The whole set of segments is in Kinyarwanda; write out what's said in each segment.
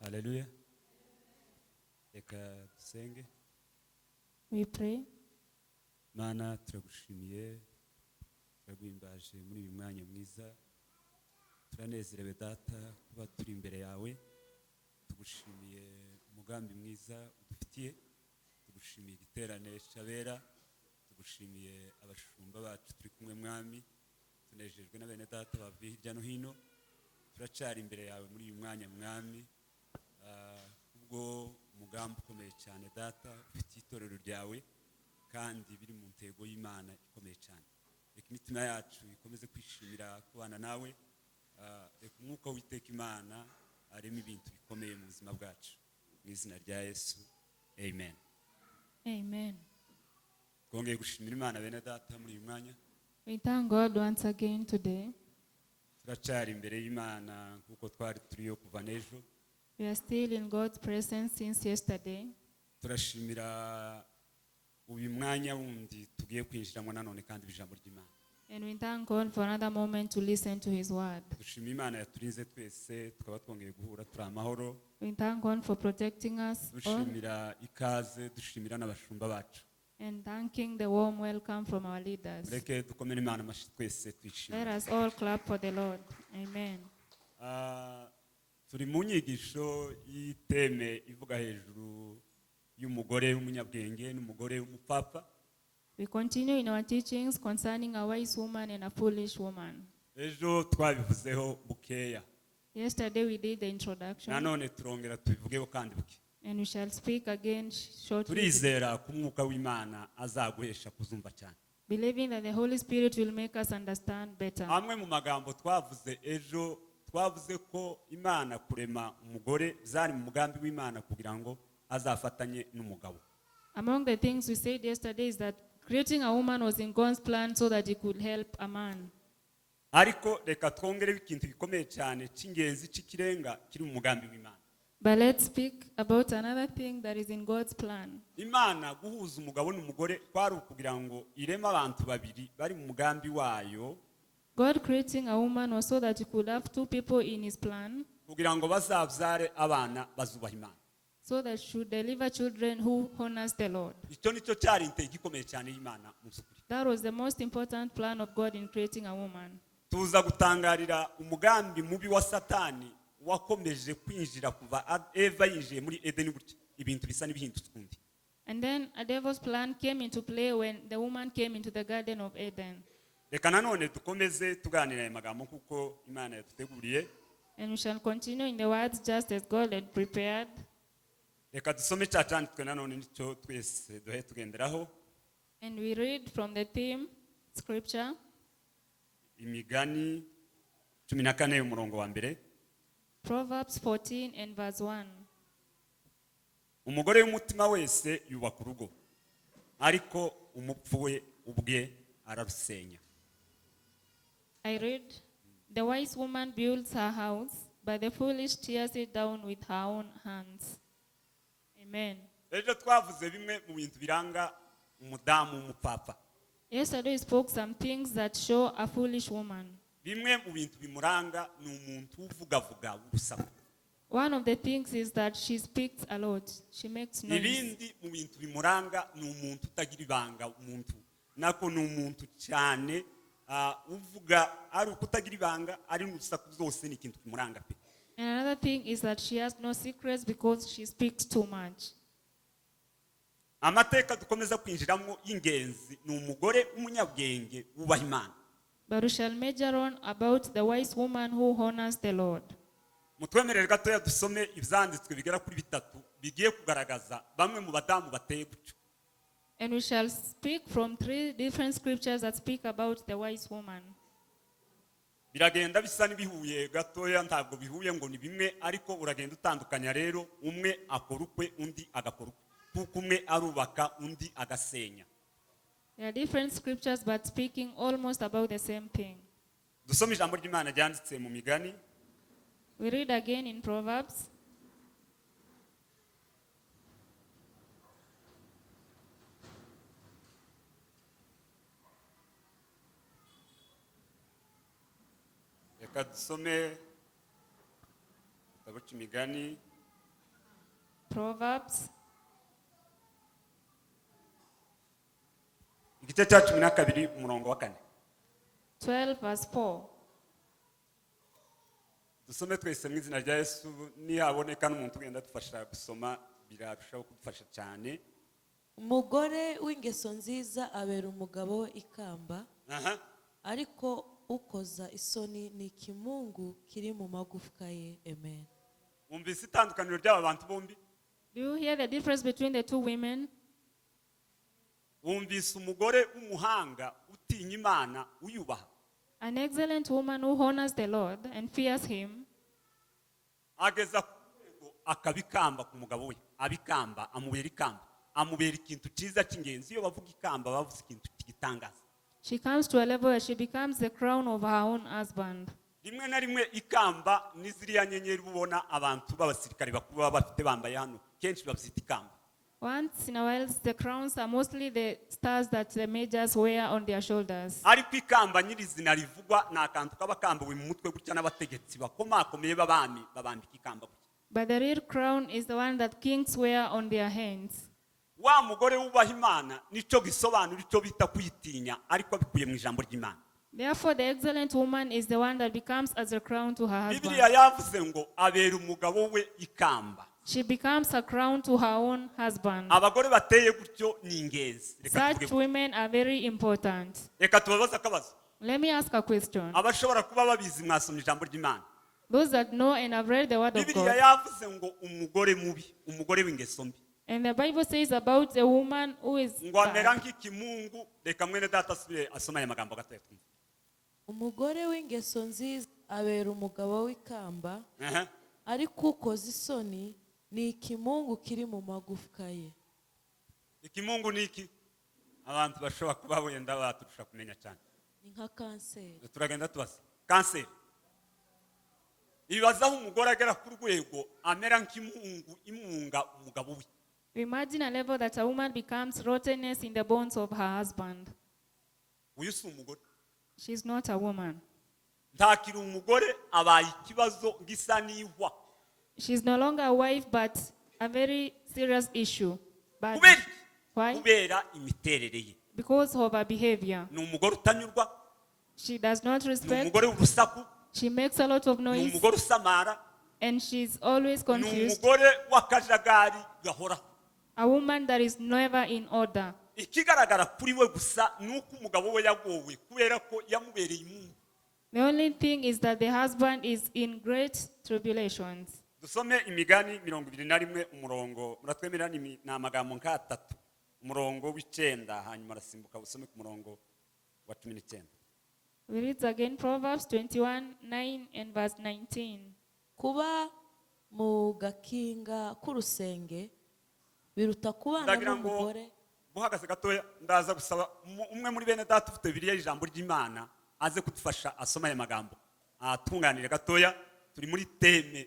Haleluya. Reka dusenge. We pray. Mana, turagushimiye, turaguhimbaje muri uyu mwanya mwiza. Turanezerewe, Data, kuba turi imbere yawe. Tugushimiye umugambi mwiza udufitiye, tugushimiye igiterane cy'abera, tugushimiye abashumba bacu turi kumwe. Mwami, tunejejwe na bene Data bavuye hirya no hino. Turacyari imbere yawe muri uyu mwanya, Mwami, kubwo umugambi ukomeye cyane, Data, ufitiye itorero ryawe kandi biri mu ntego y'Imana ikomeye cyane. Reka imitima yacu ikomeze kwishimira kubana nawe. Reka umwuka w'Iteka Imana areme ibintu bikomeye mu buzima bwacu. Mu izina rya Yesu, amen. Amen. Twongeye gushimira Imana, bene Data, muri uyu mwanya. We thank God once again today. Turacyari imbere y'Imana nk'uko twari turiyo kuva n'ejo. We are still in God's presence since yesterday. Turashimira uyu mwanya wundi tugiye kwinjiramo nanone kandi ijambo ry'Imana. And we thank God for another moment to listen to His word. Dushima Imana yaturinze twese, tukaba twongeye guhura turi amahoro. We thank God for protecting us all Dushimira ikaze, dushimira n'abashumba bacu. And thanking the warm welcome from our leaders. Mureke dukomere Imana amashyi twese twishimire. Let us all clap for the Lord. Amen. Turi mu nyigisho y'itheme ivuga hejuru y'umugore w'umunyabwenge n'umugore w'umupfapfa. We continue in our teachings concerning a wise woman and a foolish woman. Ejo twabivuzeho bukeya. Yesterday we did the introduction, Nanone turongera tubivugeho kandi buke. And we shall speak again shortly, Turizera ko umwuka w'Imana azaguhesha kuzumva cyane. Believing that the Holy Spirit will make us understand better. Amwe mu magambo twavuze ejo, twavuze ko Imana kurema umugore byari mu mugambi w'Imana kugira ngo azafatanye n'umugabo. Among the things we said yesterday is that creating a woman was in God's plan so that he could help a man. Ariko reka twongereho ikintu gikomeye cyane cy'ingenzi cy'ikirenga kiri mu mugambi w'Imana. But let's speak about another thing that is in God's plan. Imana guhuza umugabo n'umugore kwari ukugira ngo ireme abantu babiri bari mu mugambi wayo, God creating a woman was so that he could have two people in his plan, kugira ngo bazabyare abana bazubaha Imana. So that should deliver children who honors the Lord. Icyo nicyo cyari intego ikomeye cyane y'Imana mu by'ukuri. That was the most important plan of God in creating a woman. Tuza gutangarira umugambi mubi wa Satani wakomeje kwinjira kuva Eva yinjiye muri Edeni gutya, ibintu bisa n'ibihindutse ukundi. And then a devil's plan came into play when the woman came into the Garden of Eden. Reka nanone dukomeze tuganira aya magambo kuko Imana yaduteguriye. And we shall continue in the words just as God had prepared. Reka dusome cya cyanditswe nanone, nicyo twese duhe tugenderaho. And we read from the theme scripture, Imigani 14, umurongo wa mbere. Proverbs 14 and verse 1. Umugore w'umutima wese yubaka urugo, ariko umupfu we ubwe ararusenya. I read, "The wise woman builds her house, but the foolish tears it down with her own hands." Amen. Ejo twavuze bimwe mu bintu biranga umudamu w'umupfapfa. Yesterday we spoke some things that show a foolish woman. Bimwe mu bintu bimuranga ni umuntu uvugavuga w'urusaku. One of the things is that she speaks a lot. She makes noise. Ibindi mu bintu bimuranga ni umuntu utagira ibanga, umuntu nako ni umuntu cyane uvuga, ari ukutagira ibanga, ari n'urusaku, byose ni ikintu kimuranga pe. And another thing is that she has no secrets because she speaks too much. Amateka dukomeza kwinjiramo y'ingenzi ni umugore w'umunyabwenge wubaha Imana. But we shall major on about the wise woman who honors the Lord. Mutwemerere gatoya dusome ibyanditswe bigera kuri bitatu bigiye kugaragaza bamwe mu badamu bateye gutyo. And we shall speak from three different scriptures that speak about the wise woman. Biragenda bisa n'ibihuye gatoya, ntabwo bihuye ngo ni bimwe, ariko uragenda utandukanya rero. Umwe akora ukwe, undi agakora ukwe, kuko umwe arubaka, undi agasenya. There are different scriptures, but speaking almost about the same thing. Dusome ijambo ry'Imana ryanditse mu Migani. We read again in Proverbs, Reka dusome igitabo cy'Imigani. Proverbs Igice cya 12 umurongo wa 4. 12, verse 4. Dusome twese mu izina rya Yesu. Nihaboneka n'umuntu ugenda adufasha gusoma, birarushaho kudufasha cyane. Umugore w'ingeso nziza abera umugabo we ikamba, ariko ukoza isoni ni ikimungu kiri mu magufwa ye. Amen. Wumvise itandukaniro ry'aba bantu bombi? Do you hear the difference between the two women? Wumvise umugore w'umuhanga utinya Imana, uyubaha? An excellent woman who honors the Lord and fears him ageza ku rwego akaba ikamba ku mugabo we, abikamba, amubera ikamba, amubera ikintu cyiza cy'ingenzi. Iyo bavuga ikamba, bavuze ikintu cy'igitangaza. She comes to a level where she becomes the crown of her own husband. Rimwe na rimwe ikamba ni ziriya nyenyeri ubona abantu b'abasirikare bakuru baba bafite, bambaye hano, kenshi babyita ikamba. Once in a while, the crowns are mostly the stars that the majors wear on their shoulders. Ariko ikamba nyirizina rivugwa ni akantu kaba kambuwe mu mutwe gutya n'abategetsi bakomakomeye b'abami, babambika ikamba gutya. But the real crown is the one that kings wear on their hands. Wa mugore wubaha Imana, nicyo gisobanura icyo bita kuyitinya, ariko abikuye mu ijambo ry'Imana. Therefore, the excellent woman is the one that becomes as a crown to her husband. Bibiliya yavuze ngo abera umugabo we ikamba. She becomes a crown to her own husband. Abagore bateye gutyo ni ingenzi. Reka Such tuvuge gutyo. Women are very important. Reka tubabaze akabazo. Let me ask a question. Abashobora kuba babizi, mwasomye ijambo ry'Imana. Those that know and have read the word of Bibiliya God. yavuze ngo umugore mubi, umugore w'ingeso mbi, And the Bible says about a woman who is ngo amera bad. nk'ikimungu. Reka mwene data asubire asoma aya magambo gatoya twumve. Umugore w'ingeso nziza abera umugabo w'ikamba, ariko ukoza isoni ni ikimungu kiri mu magufwa ye. Ikimungu ni iki? Abantu bashobora kuba wenda baturusha kumenya cyane. Ni nka kanseri. Turagenda tubaza kanseri. Ibazaho umugore agera ku rwego amera nk'imungu imunga umugabo we. Imagine a level that a woman becomes rottenness in the bones of her husband. Uyu si umugore. She's not a woman. Ntakiri umugore, abaye ikibazo gisa n'ihwa. She's no longer a wife, but a very serious issue. But Kubera iki? Why? Kubera imiterere ye. Because of her behavior. Ni umugore utanyurwa. She does not Ni respect. umugore w'urusaku. She makes a lot of Ni noise. umugore usamara. And she's always Ni confused. umugore w'akajagari gahoraho. A woman that is never in order. Ikigaragara kuri we gusa ni uko umugabo we yagowe kubera ko yamubereye imungu. The only thing is that the husband is in great tribulations. Dusome Imigani 21 umurongo, muratwemera, ni amagambo nk'atatu, umurongo w'9, hanyuma arasimbuka usome ku murongo wa 19. We read again Proverbs 21, 9 and verse 19. Kuba mu gakinga k'urusenge biruta kubana Ndagira ngo n'umugore. buhagaze gatoya, ndaza gusaba umwe muri bene data ufite Bibiliya y'ijambo ry'Imana aze kudufasha asoma aya magambo, atunganire gatoya. Turi muri thème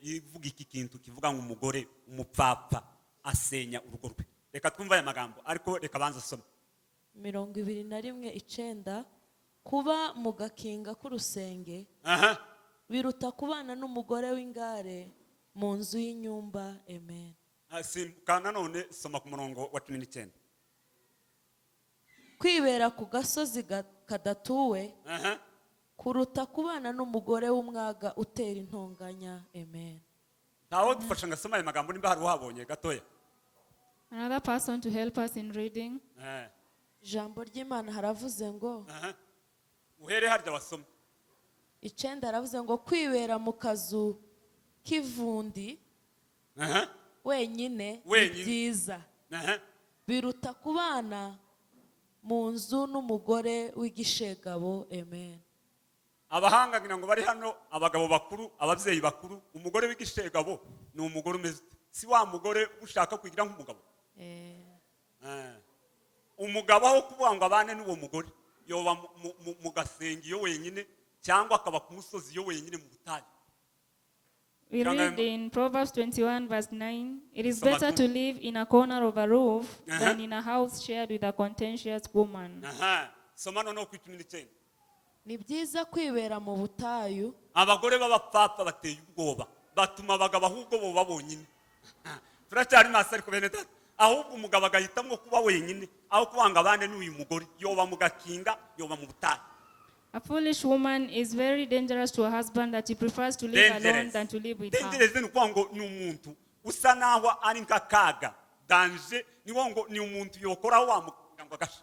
ivuga iki kintu kivuga ngo umugore umupfapfa asenya urugo rwe. Reka twumve aya magambo, ariko reka banza asome. 21:9, kuba mu gakinga k'urusenge biruta kubana n'umugore w'ingare mu nzu y'inyumba. Amen. Simbuka nanone, soma ku murongo wa 19. Kwibera ku gasozi kadatuwe kuruta kubana n'umugore w'umwaga utera intonganya. Amen. Ntawe dufasha ngo asome aya magambo, nimba hari uhabonye gatoya? Another person to help us in reading. Ijambo ry'Imana haravuze ngo Uhere harya wasome. 9, haravuze ngo kwibera mu kazu k'ivundi wenyine ni Wenyine. byiza biruta kubana mu nzu n'umugore w'igishegabo. Amen. Abahanga ngira ngo bari hano, abagabo bakuru, ababyeyi bakuru, umugore w'igishegabo ni umugore umeze ute? Si wa mugore ushaka kwigira nk'umugabo? Umugabo aho kuvuga ngo abane n'uwo mugore, yoba mu gasenge iyo wenyine, cyangwa akaba ku musozi iyo wenyine mu butayu. We Younger- read in Proverbs 21, verse 9, "It is Soma better tu. To live in a corner of a roof than in a house shared with a contentious woman." Aha. Soma noneho ku 19. Ni byiza kwibera mu butayu Abagore b'abapfapfa bateye ubwoba, batuma abagabo ahubwo boba bonyine. Turacyari maso ariko bene data, ahubwo umugabo agahitamo kuba wenyine aho kubanga abane n'uyu mugore, yoba mu gakinga, yoba mu butayu. A foolish woman is very dangerous to her husband that he prefers to live alone Dangerous. Than to live with her. Dangerous ni ukuvuga ngo ni umuntu usa naho ari nk'akaga, danger ni ukuvuga ngo ni umuntu yokoraho wamukinga ngo agasha.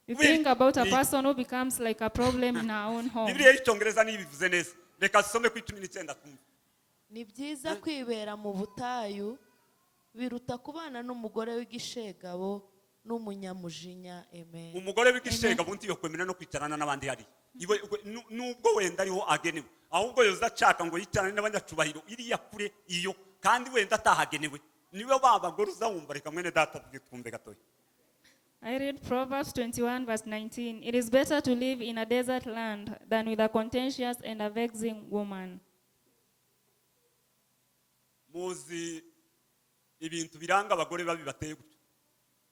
You think about a person who becomes like a problem in her own home. Bibiliya y'Icyongereza niyo ibivuze neza, reka dusome ku 19 twumve. Ni byiza kwibera mu butayu biruta kubana n'umugore w'igishegabo n'umunyamujinya. Amen. Umugore w'igishega bundi yokwemera no kwicarana n'abandi hariya. Nubwo wenda ariho agenewe, ahubwo yoza ashaka ngo yicarane n'abanyacubahiro iriya kure iyo, kandi wenda atahagenewe. Niwe ba bagore uzawumva. Reka mwene data tuge twumve gatoya. I read Proverbs 21, verse 19. It is better to live in a desert land than with a contentious and a vexing woman. Muzi ibintu biranga abagore babi bateye gutyo?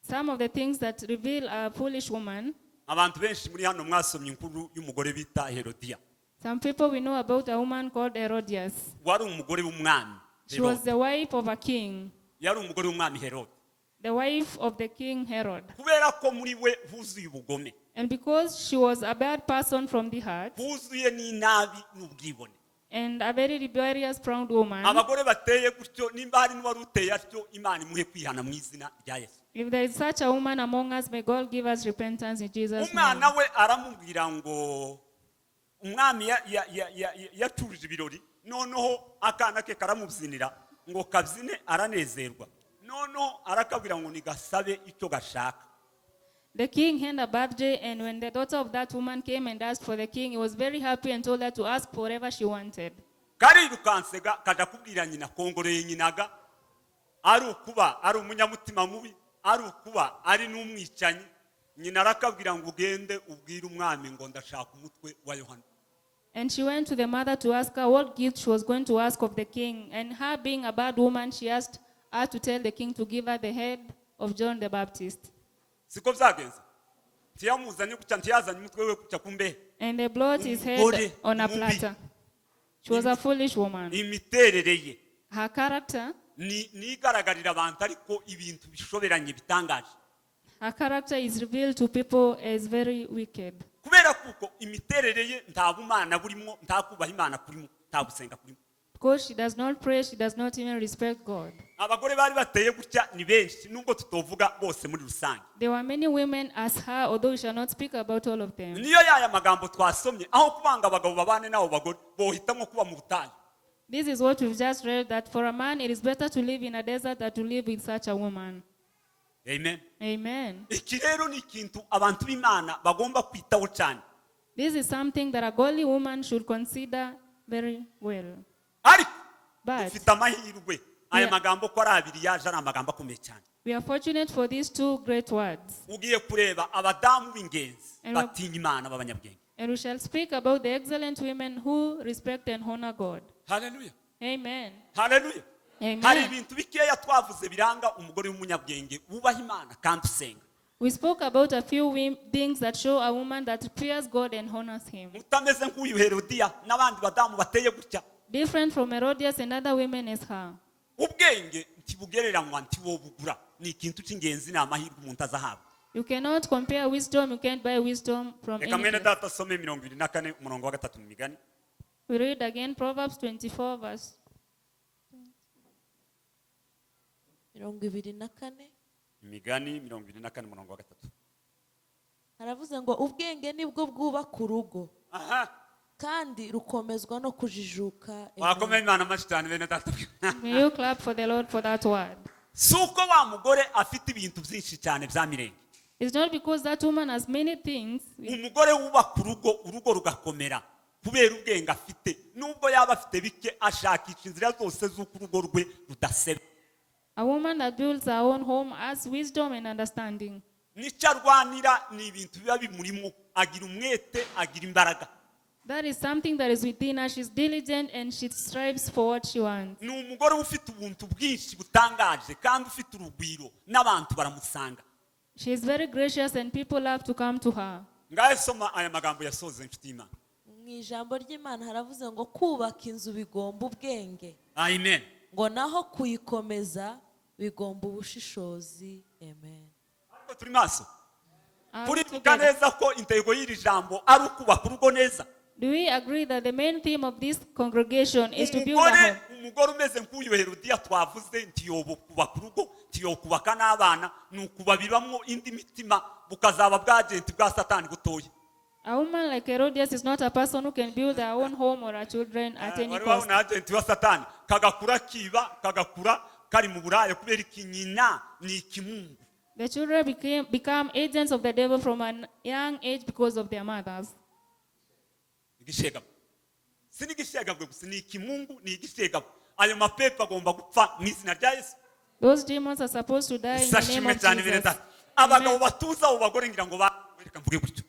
Some of the things that reveal a foolish woman. Abantu benshi muri hano mwasomye inkuru y'umugore bita Herodiya. Some people, we know about a woman called Herodias. Wari umugore w'umwami She was Herode. The wife of a king, Yari umugore w'umwami Herode. The wife of the king Herod. Kubera ko muri we huzuye ubugome, And because she was a bad person from the heart huzuye n'inabi n'ubwibone, and a very rebellious, proud woman, abagore bateye gutyo, nimba hari n'uwari uteye atyo, Imana imuhe kwihana mu izina rya Yesu. If there is such a woman among us, may God give us repentance in Jesus' name. Umwana we aramubwira ngo umwami yacuruje ibirori, noneho akana ke karamubyinira ngo kabyine, aranezerwa, noneho arakabwira ngo nigasabe icyo gashaka. The king had a birthday, and when the daughter of that woman came and asked for the king, he was very happy and told her to ask for whatever she wanted. Karirukanse kaja kubwira nyina, kongoreye nyinaga ari ukuba ari umunyamutima mubi, ari ukuba ari n'umwicanyi. Nyina arakabwira ngo ugende ubwire umwami ngo ndashaka umutwe wa Yohana. And she went to the mother to ask her what gift she was going to ask of the king. And her being a bad woman, she asked her to tell the king to give her the head of John the Baptist. Siko byagenze? Ntiyamuzanye gutya, ntiyazanye umutwe we gutya kumbehe? And they brought his head Umugore on a mubi. Platter. She was a foolish woman. Imiterere ye Her character, ni nigaragarira abantu, ariko ibintu bishoberanye bitangaje. Her character is revealed to people as very wicked. Kubera kuko imiterere ye nta bumana burimo, nta kubaha Imana kurimo, nta gusenga kurimo. Because she does not pray, she does not even respect God. Abagore bari bateye gutya ni benshi, nubwo tutovuga bose muri rusange. There were many women as her, although we shall not speak about all of them. Niyo yaya magambo twasomye, aho kubanga abagabo babane n'abo bagore, bohitamo kuba mu butayu. This is what we've just read, that for a man it is better to live in a desert than to live with such a woman. Amen. Amen. Iki rero ni ikintu abantu b'Imana bagomba kwitaho cyane. This is something that a godly woman should consider very well. Ariko But dufite amahirwe aya magambo ko ari abiri yaje ari amagambo akomeye cyane. We are fortunate for these two great words. Ugiye kureba abadamu b'ingenzi And batinya Imana b'abanyabwenge. And we shall speak about the excellent women who respect and honor God. Haleluya. Amen. Haleluya. Amen. Hari ibintu bikeya twavuze biranga umugore w'umunyabwenge wubaha Imana kandi usenga. We spoke about a few things that show a woman that fears God and honors him. Utameze nk'uyu Herodiya n'abandi badamu bateye gutya. Different from Herodias and other women as her. Ubwenge ntibugereranywa, ntiwobugura, ni ikintu cy'ingenzi, ni amahirwe umuntu azahabwa. You cannot compare wisdom, you can't buy wisdom from Reka mwene anything. data asome 24 umurongo wa 3 mu Migani. We read again Proverbs 24, verse 24. Imigani 24 umurongo wa 3. Haravuze ngo ubwenge nibwo bwubaka urugo kandi rukomezwa no kujijuka. Amen. Wakomeye Imana amashyi cyane bene data. May you clap for the Lord for that word. Si uko wa mugore afite ibintu byinshi cyane bya mirenge. It's not because that woman has many things. Umugore wubaka urugo, urugo rugakomera kubera ubwenge afite, nubwo yaba afite bike, ashakisha inzira zose z'uko urugo rwe rudaseba. A woman that builds her own home has wisdom and understanding. Nicyo arwanira, ni ibintu biba bimurimo, agira umwete, agira imbaraga. That is something that is within her. She's diligent and she strives for what she wants. Ni umugore ufite ubuntu bwinshi butangaje kandi ufite urugwiro, n'abantu baramusanga. She is very gracious and people love to come to her. Ngahe soma aya magambo yasoze, inshuti y'Imana. Mu ijambo ry'Imana haravuze ngo kubaka inzu bigomba ubwenge. Amen. Ngo naho kuyikomeza bigomba ubushishozi. Amen. Ariko turi maso? Are we Turibuka together? neza ko intego y'iri jambo ari ukubaka urugo neza? Do we agree that the main theme of this congregation is to build a Umugore, home? umugore umeze nk'uyu Herodiya twavuze, ntiyobo kubaka urugo, ntiyokubaka n'abana, ni ukubabibamwo indi mitima, bukazaba bwagenti bwa Satani butoya. A woman like Herodias is not a person who can build her own home or her children at any Wari cost. wabona agenti wa Satani kagakura kiba, kagakura kari mu buraya kubera iki? Nyina ni ikimungu. The children become agents of the devil from a young age because of their mothers. Igishegabo si n'igishegabwe gusa, ni ikimungu, ni igishegabo. Ayo mapepo agomba gupfa mu izina rya Yesu. Those demons are supposed to die in the name Isashimwe of cyane, bene Jesus. data. Abagabo Amen. batuza abo bagore, ngira ngo ba reka mvuge gutyo.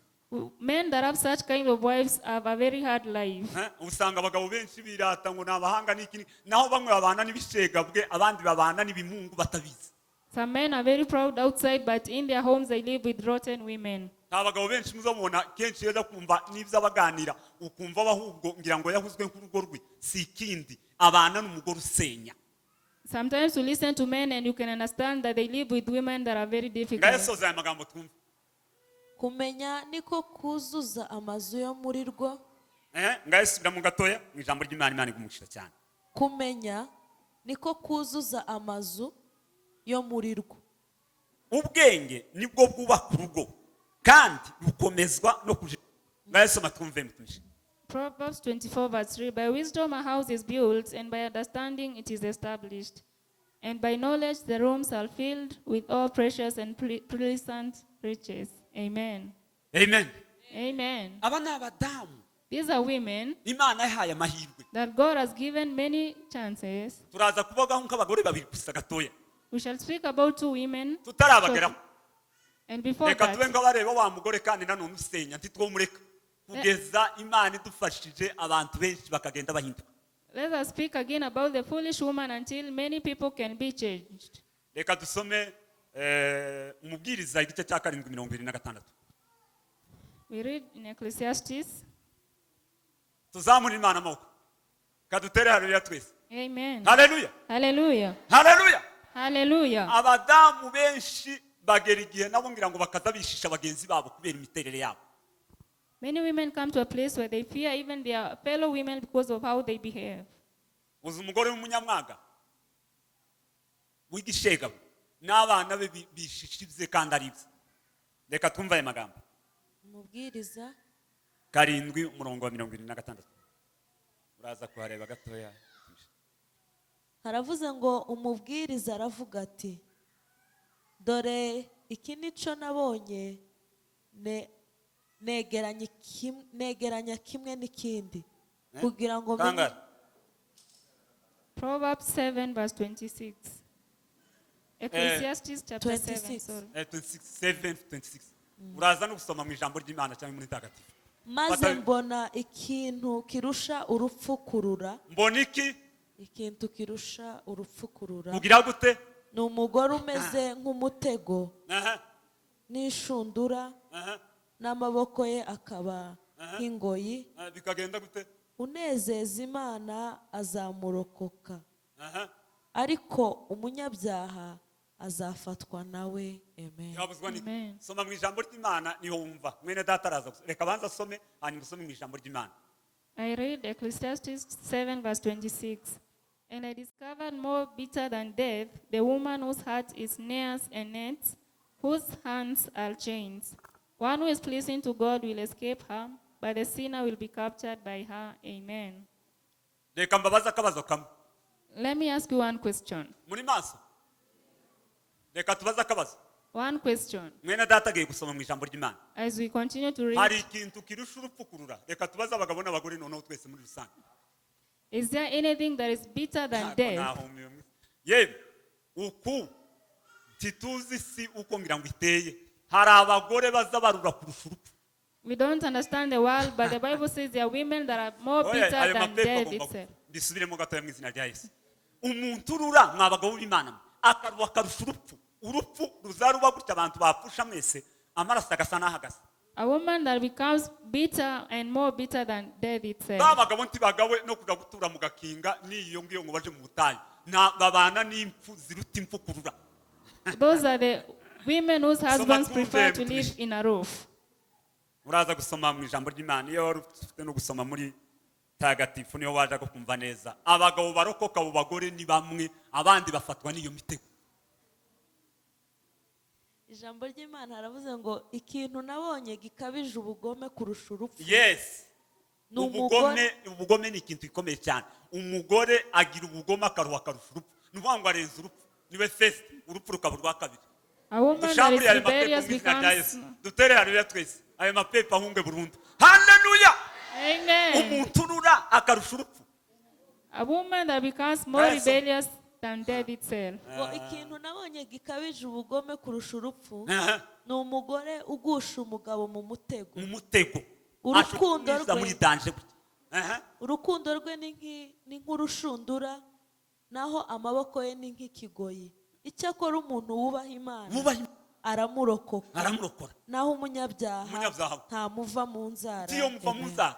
Men that have such kind of wives have a very hard life. Eh, usanga abagabo benshi birata ngo ni abahanga n'iki, naho bamwe babana n'ibishegabwe, abandi babana n'ibimungu batabizi. Some men are very proud outside, but in their homes they live with rotten women. Nta bagabo benshi muzabona kenshi iyo kumva n'ibyo abaganira, ukumva ahubwo ngira ngo yahuzwe nk'urugo rwe si ikindi, abana n'umugore usenya. Sometimes you listen to men and you can understand that they live with women that are very difficult. Ngayasoza aya magambo twumve. Kumenya niko kuzuza amazu yo muri rwo. Eh, ngayasubiramo gatoya mu ijambo ry'Imana. Imana igumugisha cyane. Kumenya niko kuzuza amazu yo muri rwo. Ubwenge nibwo bwubaka urugo kandi bukomezwa no kuji. Ngayasoma twumve, mutumishi. Proverbs 24, verse 3. By wisdom a house is built, and by understanding it is established. And by knowledge the rooms are filled with all precious and pleasant riches. Amen. Amen. Amen. Aba ni abadamu These are women Imana yahaye amahirwe. That God has given many chances. Turaza kuvugaho nk'abagore babiri gusa gatoya. We shall speak about two women. Tutarabageraho, And before reka tube that, nk'abareba wa mugore kandi nanone usenya, ntitwomureka kugeza Imana idufashije, abantu benshi bakagenda bahinduka. Let us speak again about the foolish woman until many people can be changed. Reka dusome Umubwiriza igice cya 7, 26. We read in Ecclesiastes. Tuzamure Imana amaboko, kadutere haleluya twese. Amen. Haleluya. Hallelujah. Haleluya. Hallelujah. Abadamu benshi bagera igihe nabo ngira ngo bakaza bishisha bagenzi babo kubera imiterere yabo. Many women come to a place where they fear even their fellow women because of how they behave. Uzi umugore w'umunyamwaga w'igishegabo n'abana be bishisha ibye kandi ari ibye. Reka twumve aya magambo. Umubwiriza 7, umurongo wa 26, uraza kuhareba gatoya. Haravuze ngo umubwiriza aravuga ati: "Dore iki nico nabonye negeranya kimwe n'ikindi kugira ngo menye." Kangahe? Proverbs 7, verse 26. Ecclesiastes chapter 7. 26. Sorry. 26, 7, 26. Uraza no gusoma mu ijambo ry'Imana cyangwa muri ntagatifu. Maze mbona ikintu kirusha urupfu kurura. Mbona iki? Ikintu kirusha urupfu kurura. Kugira gute? Ni umugore umeze nk'umutego n'inshundura, n'amaboko ye akaba nk'ingoyi. Bikagenda gute? Unezeza Imana azamurokoka, ariko umunyabyaha azafatwa nawe. Amen. Yabuzwa n'iki? Amen. Soma mu ijambo ry'Imana niho wumva mwene data araza gusa. Reka abanze asome, hanyuma usome mu ijambo ry'Imana. I read Ecclesiastes 7, verse 26. And I discovered more bitter than death the woman whose heart is snares and nets, whose hands are chains. One who is pleasing to God will escape her, but the sinner will be captured by her. Amen. Reka mbabaze akabazo kamwe. Let me ask you one question. Muri maso? Reka tubaze akabazo. One question. Mwene data agiye gusoma mu ijambo ry'Imana. As we continue to read, Hari ikintu kirusha urupfu kurura? Reka tubaze abagabo n'abagore noneho twese muri rusange. Is there anything that is bitter than Ntabwo death? nahumiwe yewe uku ntituzi isi uko ngira ngo iteye, hari abagore baza barura kurusha urupfu. We don't understand the world, but the Bible says there are women that are more Oya, bitter ayo than mapepo death agomba itself. Mbisubiremo gatoya mu izina rya Yesu. Umuntu urura, mwa bagabo b'Imana mwe, akaruha akarusha urupfu, urupfu ruzaruba gutya, abantu bapfusha mwese amaraso agasa n'ahagasa. A woman that becomes bitter and more bitter than death itself. Ba bagabo ntibagawe no kuja gutura mu gakinga n'iyo ngiyo ngo baje mu butayu. Babana n'impfu ziruta impfu kurura. Those are the women whose husbands twumve prefer to mtumishi. live in a roof. Uraza gusoma mu ijambo ry'Imana, iyo wari ufite no gusoma muri tagatifu niyo waje kumva neza. Abagabo barokoka abo bagore ni bamwe, abandi bafatwa n'iyo mitego. Ijambo ry'Imana haravuze ngo ikintu nabonye gikabije ubugome kurusha urupfu ni umugore Ubugome, ubugome ni ikintu gikomeye cyane. Umugore agira ubugome akaruha akarusha urupfu. Ni ukuvuga ngo arenza urupfu, niwe first, urupfu rukaba urwa kabiri. A woman that is Dushambure ayo mapepo rebellious mu izina rya becomes. Yesu. Dutere haleluya twese, ayo mapepo ahunge burundu. Haleluya! Amen. Umuntu urura akarusha urupfu. A woman that becomes more Yes. rebellious than death itself. Ngo ikintu nabonye gikabije ubugome kurusha urupfu ni umugore ugusha umugabo mu mutego. Mu mutego. Urukundo Ashobora rwe. muri danger gutya. Urukundo rwe ni nk'urushundura, naho amaboko ye ni nk'ikigoyi. Icyakora umuntu wubaha Imana Wubaha Imana. aramurokoka, Aramurokora. naho umunyabyaha Umunyabyaha. ntamuva mu nzara. Tiyo muva mu Amen. nzara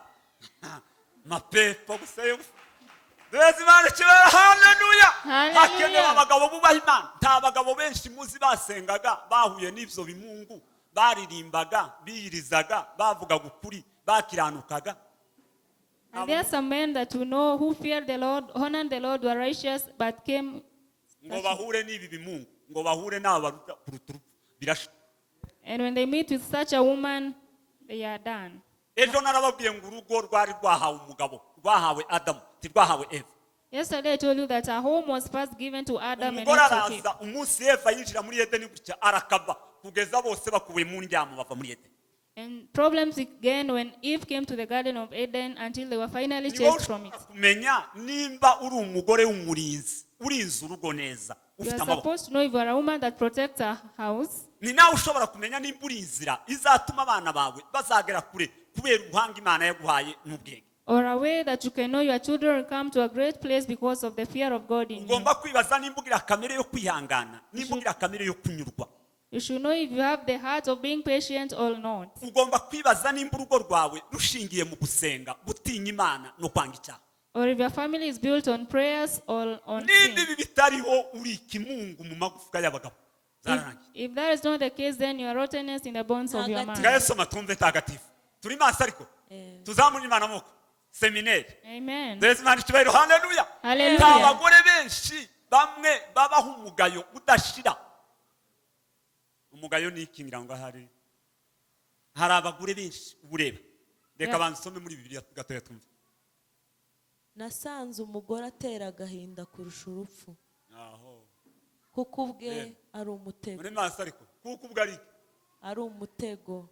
mapepo gusa yo duheze Imana ikibera. Haleluya! Haleluya. Hakenewe abagabo bubaha Imana. Nta bagabo benshi muzi basengaga bahuye n'ibyo bimungu, baririmbaga, biyirizaga, bavugaga ukuri, bakiranukaga. And there are some men that we know who feared the Lord, honored the Lord, were righteous, but came Ngo bahure n'ibi bimungu, ngo bahure n'aba baruta kuruta urupfu, birasha. And when they meet with such a woman, they are done. Ejo narababwiye ngo urugo rwari rwahawe umugabo, rwahawe Adamu, ntirwahawe Eva. Yesterday I told you that a home was first given to Adam and Umugore not to Eve. araza, umunsi Eva yinjira muri Edeni gutya arakava, kugeza bose bakuwe mu ndyamo bava muri Edeni. And problems began when Eve came to the Garden of Eden until they were finally Ni wowe chased from it. ushobora kumenya nimba uri umugore w'umurinzi, urinze urugo neza, You ufite are amaboko. supposed to know if you are a woman that protects her house. Ni nawe ushobora kumenya nimba uri inzira izatuma abana bawe bazagera kure kubera ubuhanga Imana yaguhaye n'ubwenge. Or a way that you can know your children will come to a great place because of the fear of God in you. Ugomba kwibaza nimba ugira kamere yo kwihangana, nimba ugira kamere yo kunyurwa. You should know if you have the heart of being patient or not. Ugomba kwibaza nimba urugo rwawe rushingiye mu gusenga, gutinya Imana no kwanga icyaha. Or if your family is built on prayers or on Nimba sin. ibi bitariho, uri ikimungu mu magufwa y'abagabo. If, Zararangiye. if that is not the case, then you are rottenness in the bones of your Ntagatifu. man. Ngayo soma twumve ntagatifu. Turi maso ariko. Tuzamure Imana amaboko, semineri. Amen. Duheze Imana icyubahiro. Haleluya! Haleluya. Nta bagore benshi bamwe babaho umugayo udashira. Umugayo ni iki? Ngira ngo ahari hari abagore benshi ubureba. Reka bansome muri Bibiliya gatoya twumve. Nasanze umugore atera agahinda kurusha urupfu, Aho. kuko ubwe ari umutego. Muri maso ariko, kuko ubwo ari iki? Ari umutego,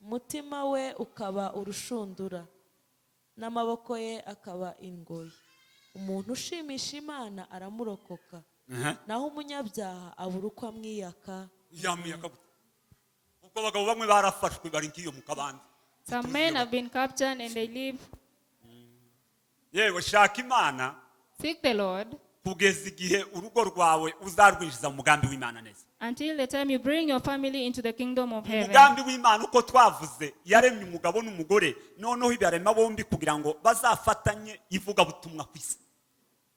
umutima we ukaba urushundura n'amaboko ye akaba ingoyi. Umuntu ushimisha Imana aramurokoka, naho umunyabyaha abura uko amwiyaka. Yamwiyaka gute? Kuko abagabo bamwe barafashwe, bari nk'iyo mu kabande. Some men have been captured and they live. Yewe, shaka Imana Seek the Lord kugeza igihe urugo rwawe uzarwinjiza mu mugambi w'Imana neza. until the time you bring your family into the kingdom of heaven. Umugambi w'Imana, uko twavuze, yaremye umugabo n'umugore, noneho ibarema bombi kugira ngo bazafatanye ivugabutumwa ku isi.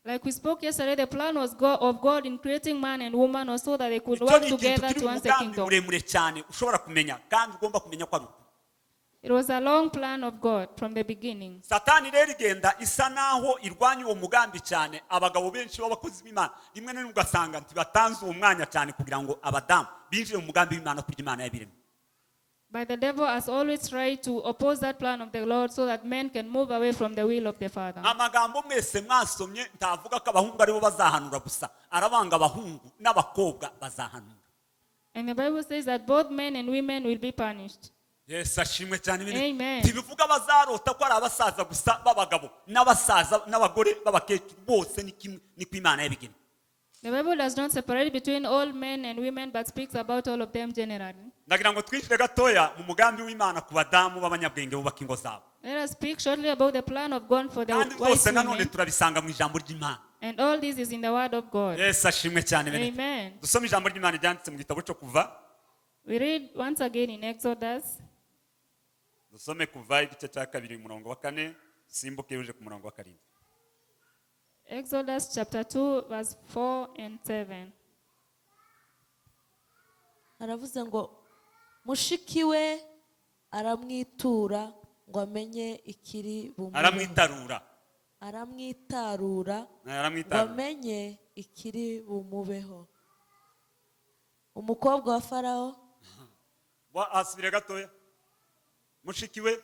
Like we spoke yesterday, the plan was of God in creating man and woman was so that they could Icyo work ni ikintu together kiri mu towards the mugambi kingdom. muremure cyane ushobora kumenya, kandi ugomba kumenya ko ari uko. It was a long plan of God from the beginning. Satani rero igenda isa naho irwanya uwo mugambi cyane. Abagabo benshi b'abakozi b'Imana rimwe na rimwe ugasanga ntibatanze uwo mwanya cyane kugira ngo abadamu binjire mu mugambi w'Imana kurya Imana yabiremye. But the devil has always tried to oppose that plan of the Lord so that men can move away from the will of the Father. Amagambo mwese mwasomye ntavuga ko abahungu aribo bazahanura gusa, arabanga abahungu n'abakobwa bazahanura. And the Bible says that both men and women will be punished. Yesu ashimwe cyane. Amen. Ntibivuga abazarota ko ari abasaza gusa b'abagabo, n'abasaza n'abagore b'abakecuru bose ni kimwe, niko Imana yabigennye. The Bible does not separate between all men and women, but speaks about all of them generally. Ndagira ngo twinjire gatoya mu mugambi w'Imana ku badamu b'abanyabwenge bubaka ingo zabo. Let us speak shortly about the plan of God for the Kandi wise rwose nanone women. turabisanga mu ijambo ry'Imana. And all this is in the word of God. Yesu ashimwe cyane, bene. Amen. Dusome ijambo ry'Imana ryanditse mu gitabo cyo Kuva. We read once again in Exodus. Dusome Kuva igice cya 2, umurongo wa 4, simbuke uje ku murongo wa 7. Exodus chapter 2, verse 4 and 7. Aravuze ngo mushiki we aramwitura ngo amenye ikiri bumubeho. Aramwitarura. Aramwitarura ngo Aramwitarura. amenye ikiri bumubeho. Umukobwa wa Farawo. Asubire gatoya. Mushiki we.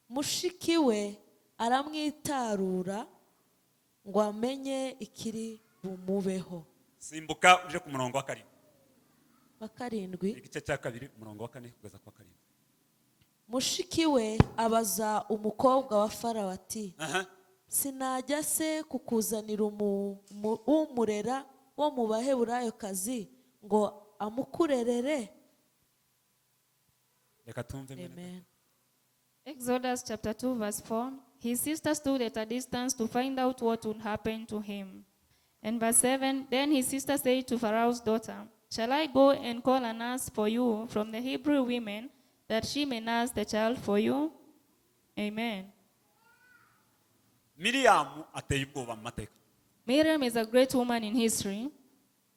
Mushiki we aramwitarura ngo amenye ikiri bumubeho. Simbuka uje ku murongo wa 7. Wa 7. Igice cya 2, umurongo wa 4 kugeza ku wa 7. Mushiki we abaza umukobwa wa Farawo ati: "Sinajya se kukuzanira umurera wo mu Baheburayokazi ngo amukurerere?" Reka tumve mwene. Amen. Exodus chapter 2, verse 4. His sister stood at a distance to find out what would happen to him. And verse 7. Then his sister said to Pharaoh's daughter, "Shall I go and call a nurse for you from the Hebrew women, that she may nurse the child for you?" Amen. Miriyamu ateye ubwoba mu mateka. Miriam is a great woman in history.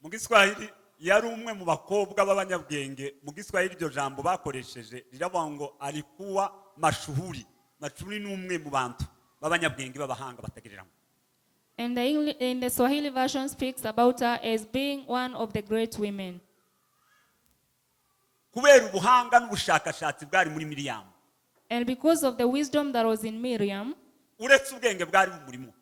Mu Giswahili yari umwe mu bakobwa b'abanyabwenge. Mu Giswahili iryo jambo bakoresheje riravuga ngo alikuwa mashuhuri. Mashuhuri ni umwe mu bantu b'abanyabwenge b'abahanga batagereranywa. And in the Swahili version speaks about her as being one of the great women. Kubera ubuhanga n'ubushakashatsi bwari muri Miriyamu, And because of the wisdom that was in Miriam, uretse ubwenge bwari bumurimo,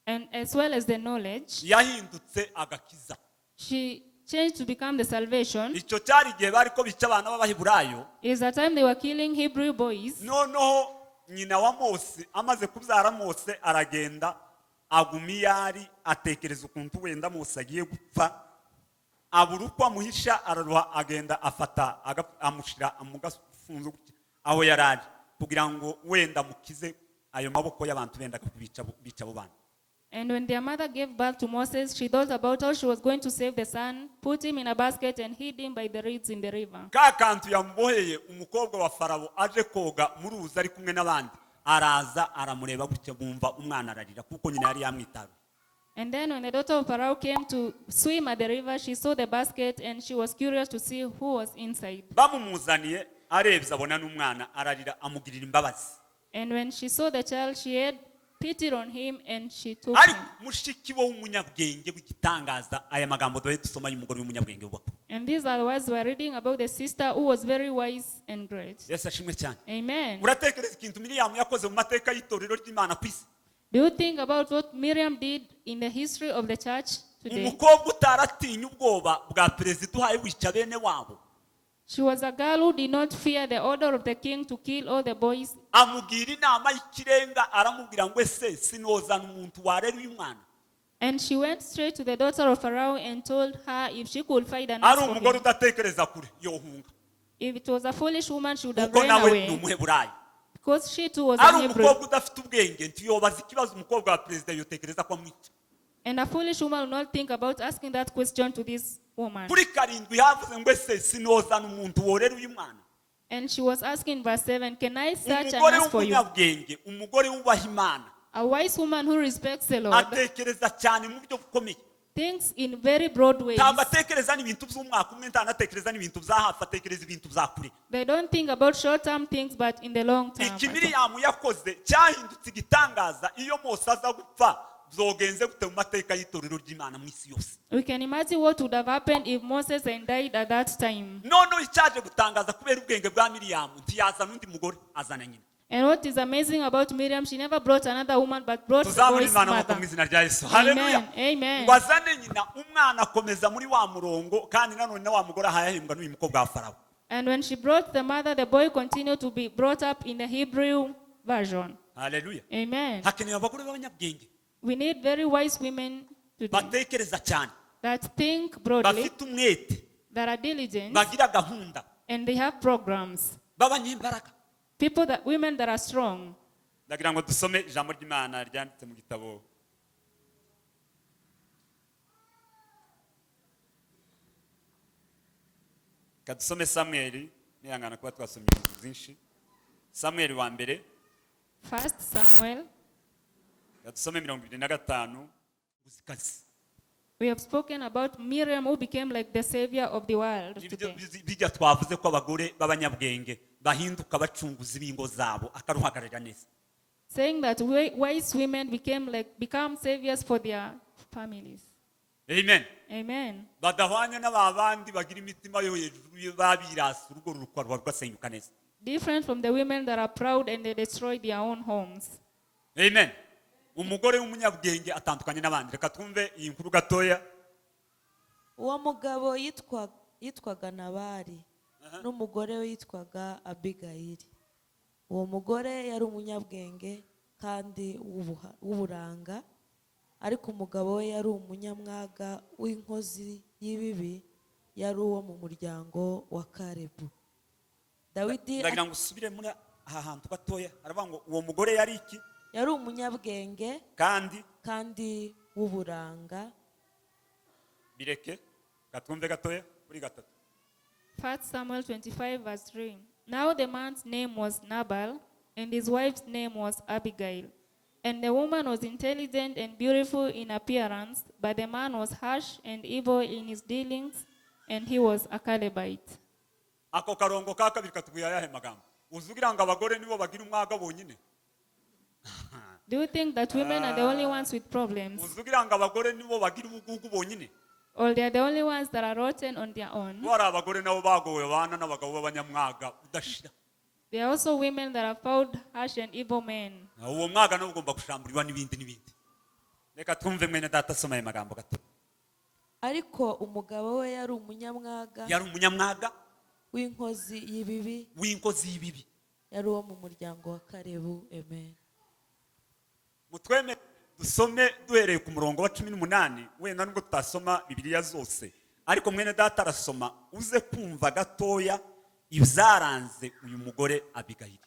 and as well as the knowledge, yahindutse agakiza. she changed to become the salvation. Icyo cyari igihe bari ko bica abana b'Abaheburayo. Is the time they were killing Hebrew boys. Noneho nyina wa Mose amaze kubyara Mose, aragenda aguma iyo ari, atekereza ukuntu wenda Mose agiye gupfa, abura uko amuhisha, araruha, agenda afata amushyira mu gafunzo gutya aho yari ari, kugira ngo wenda amukize ayo maboko y'abantu bendaga kubica bica abo bana. And when their mother gave birth to Moses, she thought about how she was going to save the son, put him in a basket, and hid him by the reeds in the river. Ka kantu yamuboheye, umukobwa wa Farawo aje koga mu ruzi ari kumwe n'abandi, araza aramureba gutya, bumva umwana ararira kuko nyina yari yamwitaruye. And then when the daughter of Pharaoh came to swim at the river, she saw the basket and she was curious to see who was inside. Bamumuzaniye, arebye abona n'umwana, ararira, amugirira imbabazi. And when she saw the child, she had pity on him and she took Ariko him. Mushiki we w'umunyabwenge w'igitangaza, aya magambo duhe dusoma y'umugore w'umunyabwenge w'ubakuru. And these are the words we are reading about the sister who was very wise and great. Yesu ashimwe cyane. Amen. Uratekereza ikintu Miriyamu yakoze mu mateka y'itorero ry'Imana ku isi? Do you think about what Miriam did in the history of the church today? Umukobwa utaratinya ubwoba bwa perezida uhaye wica bene wabo. She was a girl who did not fear the order of the king to kill all the boys. Amubwira inama y'ikirenga, aramubwira ngo: "Ese sinozana umuntu warera uyu mwana?" And she went straight to the daughter of Pharaoh and told her if she could find a nurse Ari for umugore him. Udatekereza kure yohunga. If it was a foolish woman, she would have Kuko run nawe ni away. Umuheburayo. Because she too was a Ari Hebrew. umukobwa udafite ubwenge ntiyobaza ikibazo umukobwa wa perezida, yotekereza ko amwica. And a foolish woman will not think about asking that question to this woman. Kuri 7 havuze ngo: "Ese sinozana umuntu worera uyu mwana?" And she was asking, verse 7, "Can I search a Umugore nurse for you?" w'umunyabwenge, umugore wubaha Imana, A wise woman who respects the Lord atekereza cyane mu buryo bukomeye. Thinks in very broad ways. Ntabwo atekereza n'ibintu by'umwaka umwe, ntanatekereza n'ibintu bya hafi, atekereza ibintu bya kure. They don't think about short term things, but in the long term. Iki Miriyamu yakoze cyahindutse igitangaza. Iyo Mose aza gupfa, byogenze gute mu mateka y'itorero ry'Imana mu isi yose? We can imagine what would have happened if Moses had died at that time. Noneho icyaje gutangaza, kubera ubwenge bwa Miriyamu, ntiyazana undi mugore, azana nyina. And what is amazing about Miriam, she never brought another woman, but brought the Tuzamure boy's Imana amaboko mu mother. izina rya Yesu. Haleluya. Amen. Amen. Ngo azane nyina, umwana akomeza muri wa murongo, kandi nanone na wa mugore ahayahembwa n'uyu mukobwa wa Farawo. And when she brought the mother, the boy continued to be brought up in the Hebrew version. Haleluya. Amen. Hakenewe abagore b'abanyabwenge, We need very wise women today batekereza cyane, that think broadly, bafite umwete, that are diligent, bagira gahunda, and they have programs. B'abanyembaraga. People that women that are strong. Ndagira ngo dusome ijambo ry'Imana ryanditse mu gitabo. Reka dusome Samweli, nihangana kuba twasomye ibintu byinshi. Samweli wa mbere. First Samuel. Reka dusome 25. Umucunguzikazi. We have spoken about Miriam, who became like the savior of the world Nibyo today. bijya twavuze ko abagore b'abanyabwenge bahinduka abacunguzi b'ingo zabo, akaruhagararira neza. Saying that wise women became like become saviors for their families. Amen. Amen. Badahwanye n'aba bandi bagira imitima yo hejuru, babirasa, urugo rukarwa rugasenyuka neza. Different from the women that are proud and they destroy their own homes. Amen. Umugore w'umunyabwenge atandukanye n'abandi. Reka twumve iyi nkuru gatoya. Uwo mugabo yitwaga Nabali, n'umugore we yitwaga Abigayili. Uwo mugore yari umunyabwenge kandi w'uburanga, ariko umugabo we yari umunyamwaga w'inkozi y'ibibi, yari uwo mu muryango wa Karebu. Dawidi Ndagira ngo usubire muri aha hantu gatoya. Aravuga ngo uwo mugore yari iki? Yari umunyabwenge kandi kandi w'uburanga. Bireke gatwumve gatoya kuri gatatu. 1 Samuel 25, verse 3. Now the man's name was Nabal, and his wife's name was Abigail. And the woman was intelligent and beautiful in appearance, but the man was harsh and evil in his dealings, and he was a Calebite. Ako karongo ka kabiri katubwira ayahe magambo? Uzi ugira ngo abagore nibo bagira umwaga bonyine? Do you think that women are the only ones with problems? Uzi ugira ngo abagore nibo bagira ubugugu bonyine? Or they are the only ones that are rotten on their own? Ko hari abagore nabo bagowe, babana n'abagabo b'abanyamwaga udashira. There are also women that have found harsh and evil men. Uwo mwaga nawo ugomba gushamburiwa n'ibindi n'ibindi. Reka twumve mwene data asoma ayo magambo gato. Ariko umugabo we yari umunyamwaga Yari umunyamwaga w'inkozi y'ibibi, w'inkozi y'ibibi, yari uwo mu muryango wa Karebu. Amen. Mutweme dusome duhereye ku murongo wa 18. Wenda nubwo tutasoma Bibiliya zose, ariko mwene data arasoma, uze kumva gatoya ibyaranze uyu mugore Abigayili.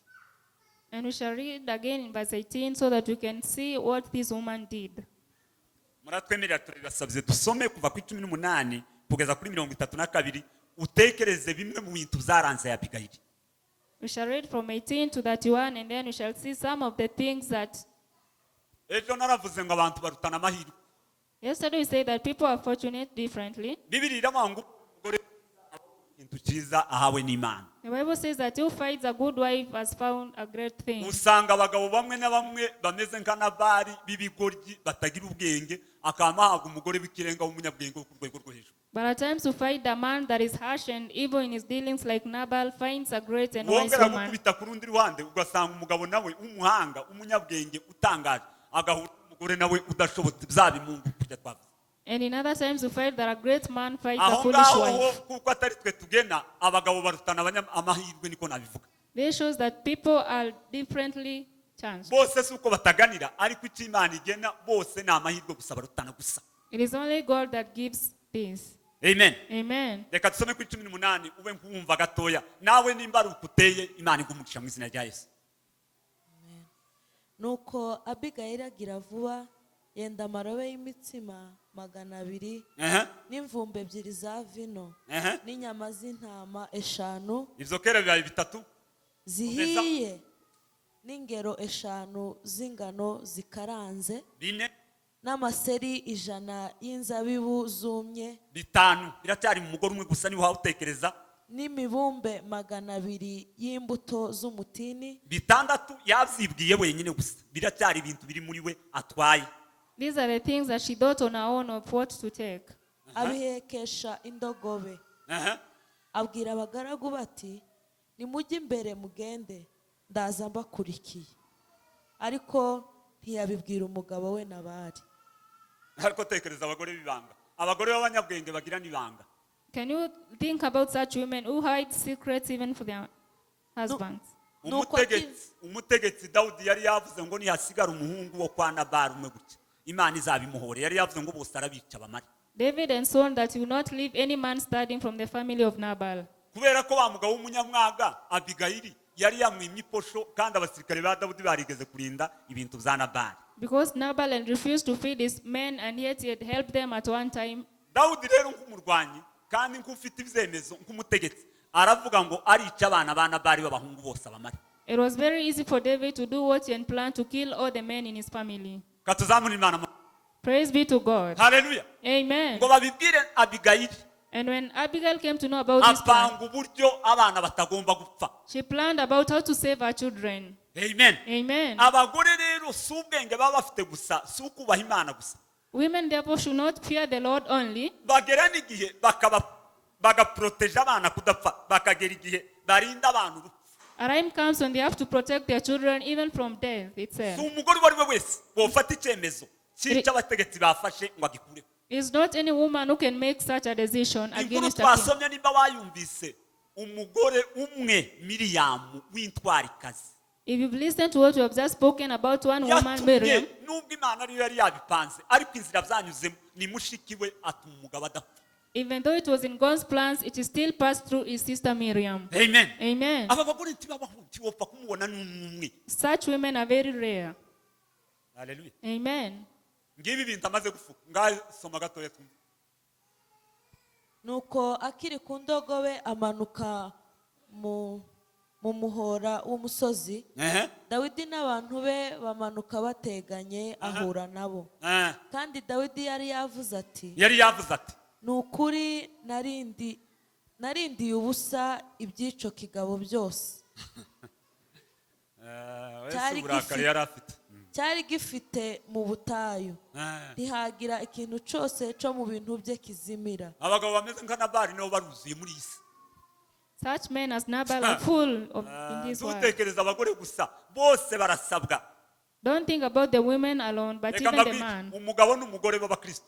And we shall read again in verse 18 so that we can see what this woman did. Muratwemerera, turabibasabye, dusome kuva kuri 18 kugeza kuri 32, utekereze bimwe mu bintu byaranze Abigayili. We shall read from 18 to 31, and then we shall see some of the things that. Ejo naravuze ngo abantu barutana amahirwe. Yesterday we said that people are fortunate differently. Bibiri iravuga ngo umugore ikintu cyiza ahawe n'Imana. The Bible says that who finds a good wife has found a great thing. Usanga abagabo bamwe na bamwe bameze nka Nabali b'ibigoryi batagira ubwenge, akaba ahabwa umugore w'ikirenga w'umunyabwenge wo ku rwego rwo hejuru. But at times you find a man that is harsh and evil in his dealings, like Nabal, finds a great and wise Wongera woman. gukubita ku rundi ruhande, ugasanga umugabo nawe w'umuhanga, umunyabwenge utangaje, agahura n'umugore nawe udashobotse, bya bimungu kujya twavuze. And in other times you find that a great man finds a Aho foolish ngaho ho, wife. kuko atari twe tugena, abagabo barutana amahirwe, niko nabivuga. This shows that people are differently chanced. Bose si uko bataganira, ariko icyo Imana igena bose ni amahirwe gusa barutana gusa. It is only God that gives this. Amen. Amen. Reka dusome kuri 18, ube nk'uwumva gatoya nawe nimba ari uko uteye. Imana igumugisha mu izina rya Yesu. Nuko Abigayili agira vuba, yenda amarobe y'imitsima 200 n'imvumbi ebyiri za vino n'inyama z'intama eshanu Ibyo kera bibaye bitatu. zihiye n'ingero eshanu z'ingano zikaranze Bine. n'amaseri 100 y'inzabibu zumye. Bitanu. Biracyari mu mugore umwe gusa, niba utekereza. N'imibumbe 200 y'imbuto z'umutini. Bitandatu yabyibwiye wenyine gusa, biracyari ibintu biri muri we atwaye. These are the things that she thought on her own of what to take. Abihekesha indogobe. Abwira abagaragu bati: "Nimujye imbere mugende, ndaza mbakurikiye." Ariko ntiyabibwira umugabo we Nabali. Ariko tekereza abagore b'ibanga, abagore b'abanyabwenge bagira n'ibanga. Can you think about such women who hide secrets even for their husbands? Nuko Umutegetsi Dawudi yari yavuze ngo nihasigara umuhungu wo kwa Nabali umwe gutya, Imana izabimuhore. Yari yavuze ngo bose arabica bamare. David and sworn that he will not leave any man standing from the family of Nabal. Kubera ko wa mugabo w'umunyamwaga Abigayili yari yamwimye iposho, kandi abasirikare ba Dawudi barigeze kurinda ibintu bya Nabali. Because Nabal and refused to feed his men, and yet he had helped them at one time. Dawudi rero nk'umurwanyi kandi nk'ufite ibyemezo nk'umutegetsi, aravuga ngo arica abana ba Nabali b'abahungu bose abamare. It was very easy for David to do what he had planned, to kill all the men in his family. Katuzamura Imana. Praise be to God. Haleluya. Amen. Ngo babibwire Abigayili. And when Abigail came to know about this plan, Apanga uburyo abana batagomba gupfa. She planned about how to save her children. Amen. Amen. Abagore rero si ubwenge baba bafite gusa, si ukubaha Imana gusa. Women therefore should not fear the Lord only. Bagera n'igihe bakaba bagaporoteje abana kudapfa, bakagera igihe barinda abantu urupfu. A time comes when they have to protect their children even from death itself. Si umugore uwo ari we wese wofata icyemezo cy'icyo abategetsi bafashe ngo agikureho. It's not any woman who can make such a decision Inkuru against a king. twasomye, nimba wayumvise, umugore umwe Miriyamu w'intwarikazi If you've listened to what we have just spoken about one woman, yatumye Miriam, nubwo Imana ariyo yari yabipanze, ariko inzira byanyuzemo ni mushiki we atuma umugabo adapfa. Even though it was in God's plans, it is still passed through his sister Miriam. Amen. Amen. Aba bagore ntibabaho, ntiwopfa kumubona n'umwe. Such women are very rare. Haleluya. Amen. Ngibi ibintu amaze gufuka. Ngaho soma gatoya twumve. Nuko akiri ku ndogobe amanuka mu muhora w'umusozi, Dawidi n'abantu be bamanuka bateganye, ahura nabo. Kandi Dawidi yari yavuze ati, Yari yavuze ati, ni ukuri narindiye ubusa iby'ico kigabo byose wese Cyari uburakari yari afite. Cyari gifite mu butayu, ntihagira ikintu cyose cyo mu bintu bye kizimira. Abagabo bameze nka Nabali nabo baruzuye muri iyi si. Such men as Nabal are full of in this world. Ntutekereze abagore gusa, bose barasabwa. Don't think about the women alone, but Reka even the mbabwire, man. umugabo n'umugore b'abakristo,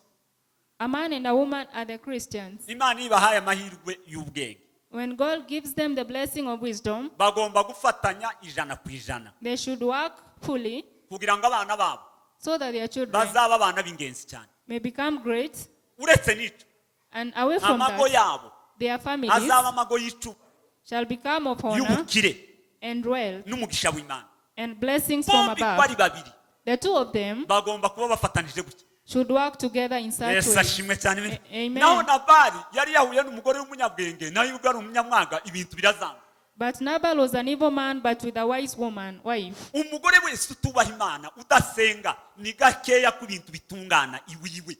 A man and a woman are the Christians. Imana iyo ibahaye amahirwe y'ubwenge, When God gives them the blessing of wisdom, bagomba gufatanya 100% they should work fully kugira ngo abana babo so that their children bazaba abana b'ingenzi cyane. May become great. Uretse n'icyo, And away from amago that, yabo their families azaba amago y'icumu shall become of honor y'ubukire and wealth n'umugisha w'Imana. And blessings from Bombi uko ari above. babiri The two of them bagomba kuba bafatanije gutya. Should work together in such Yesu ways. ashimwe cyane. Amen. Naho Nabali yari yahuye n'umugore w'umunyabwenge, nawe ubwo ari umunyamwaga, ibintu birazanga. But Nabal was an evil man, but with a wise woman, wife. Umugore wese utubaha Imana, udasenga, ni gakeya ku bintu bitungana iwiwe.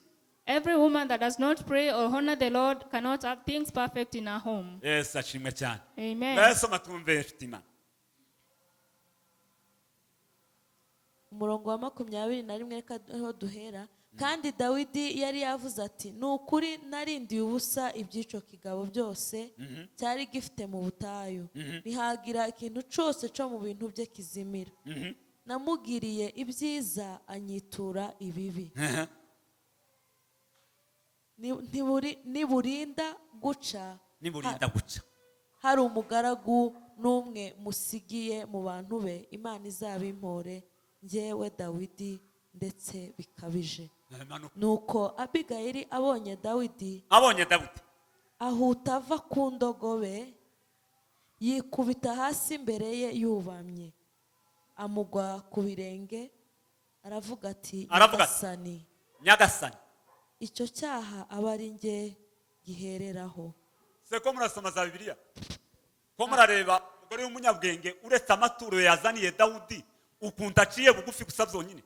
Every woman that does not pray or honor the Lord cannot have things perfect in her home. Yesu ashimwe cyane. Amen. Ngaho twumve, inshuti Imana. Umurongo wa 21, reka ariho duhera. Kandi Dawidi yari yavuze ati, ni ukuri narindiye ubusa iby'ico kigabo byose cyari gifite mu butayu, ntihagira ikintu cyose cyo mu bintu bye kizimira. Namugiriye ibyiza, anyitura ibibi. Niburinda guca Niburinda guca hari umugaragu n'umwe musigiye mu bantu be, Imana izabimpore njyewe Dawidi ndetse bikabije. Manuka. Nuko Abigayili abonye Dawidi, Abonye Dawidi, ahuta ava ku ndogobe, yikubita hasi imbere ye yubamye, amugwa ku birenge, aravuga ati, Aravuga ati, Nyagasani, Nyagasani, icyo cyaha aba ari njye gihereraho. Se ko murasoma za Bibiliya, ko murareba umugore w'umunyabwenge, uretse amaturo yazaniye Dawudi, ukuntu aciye bugufi gusa byonyine.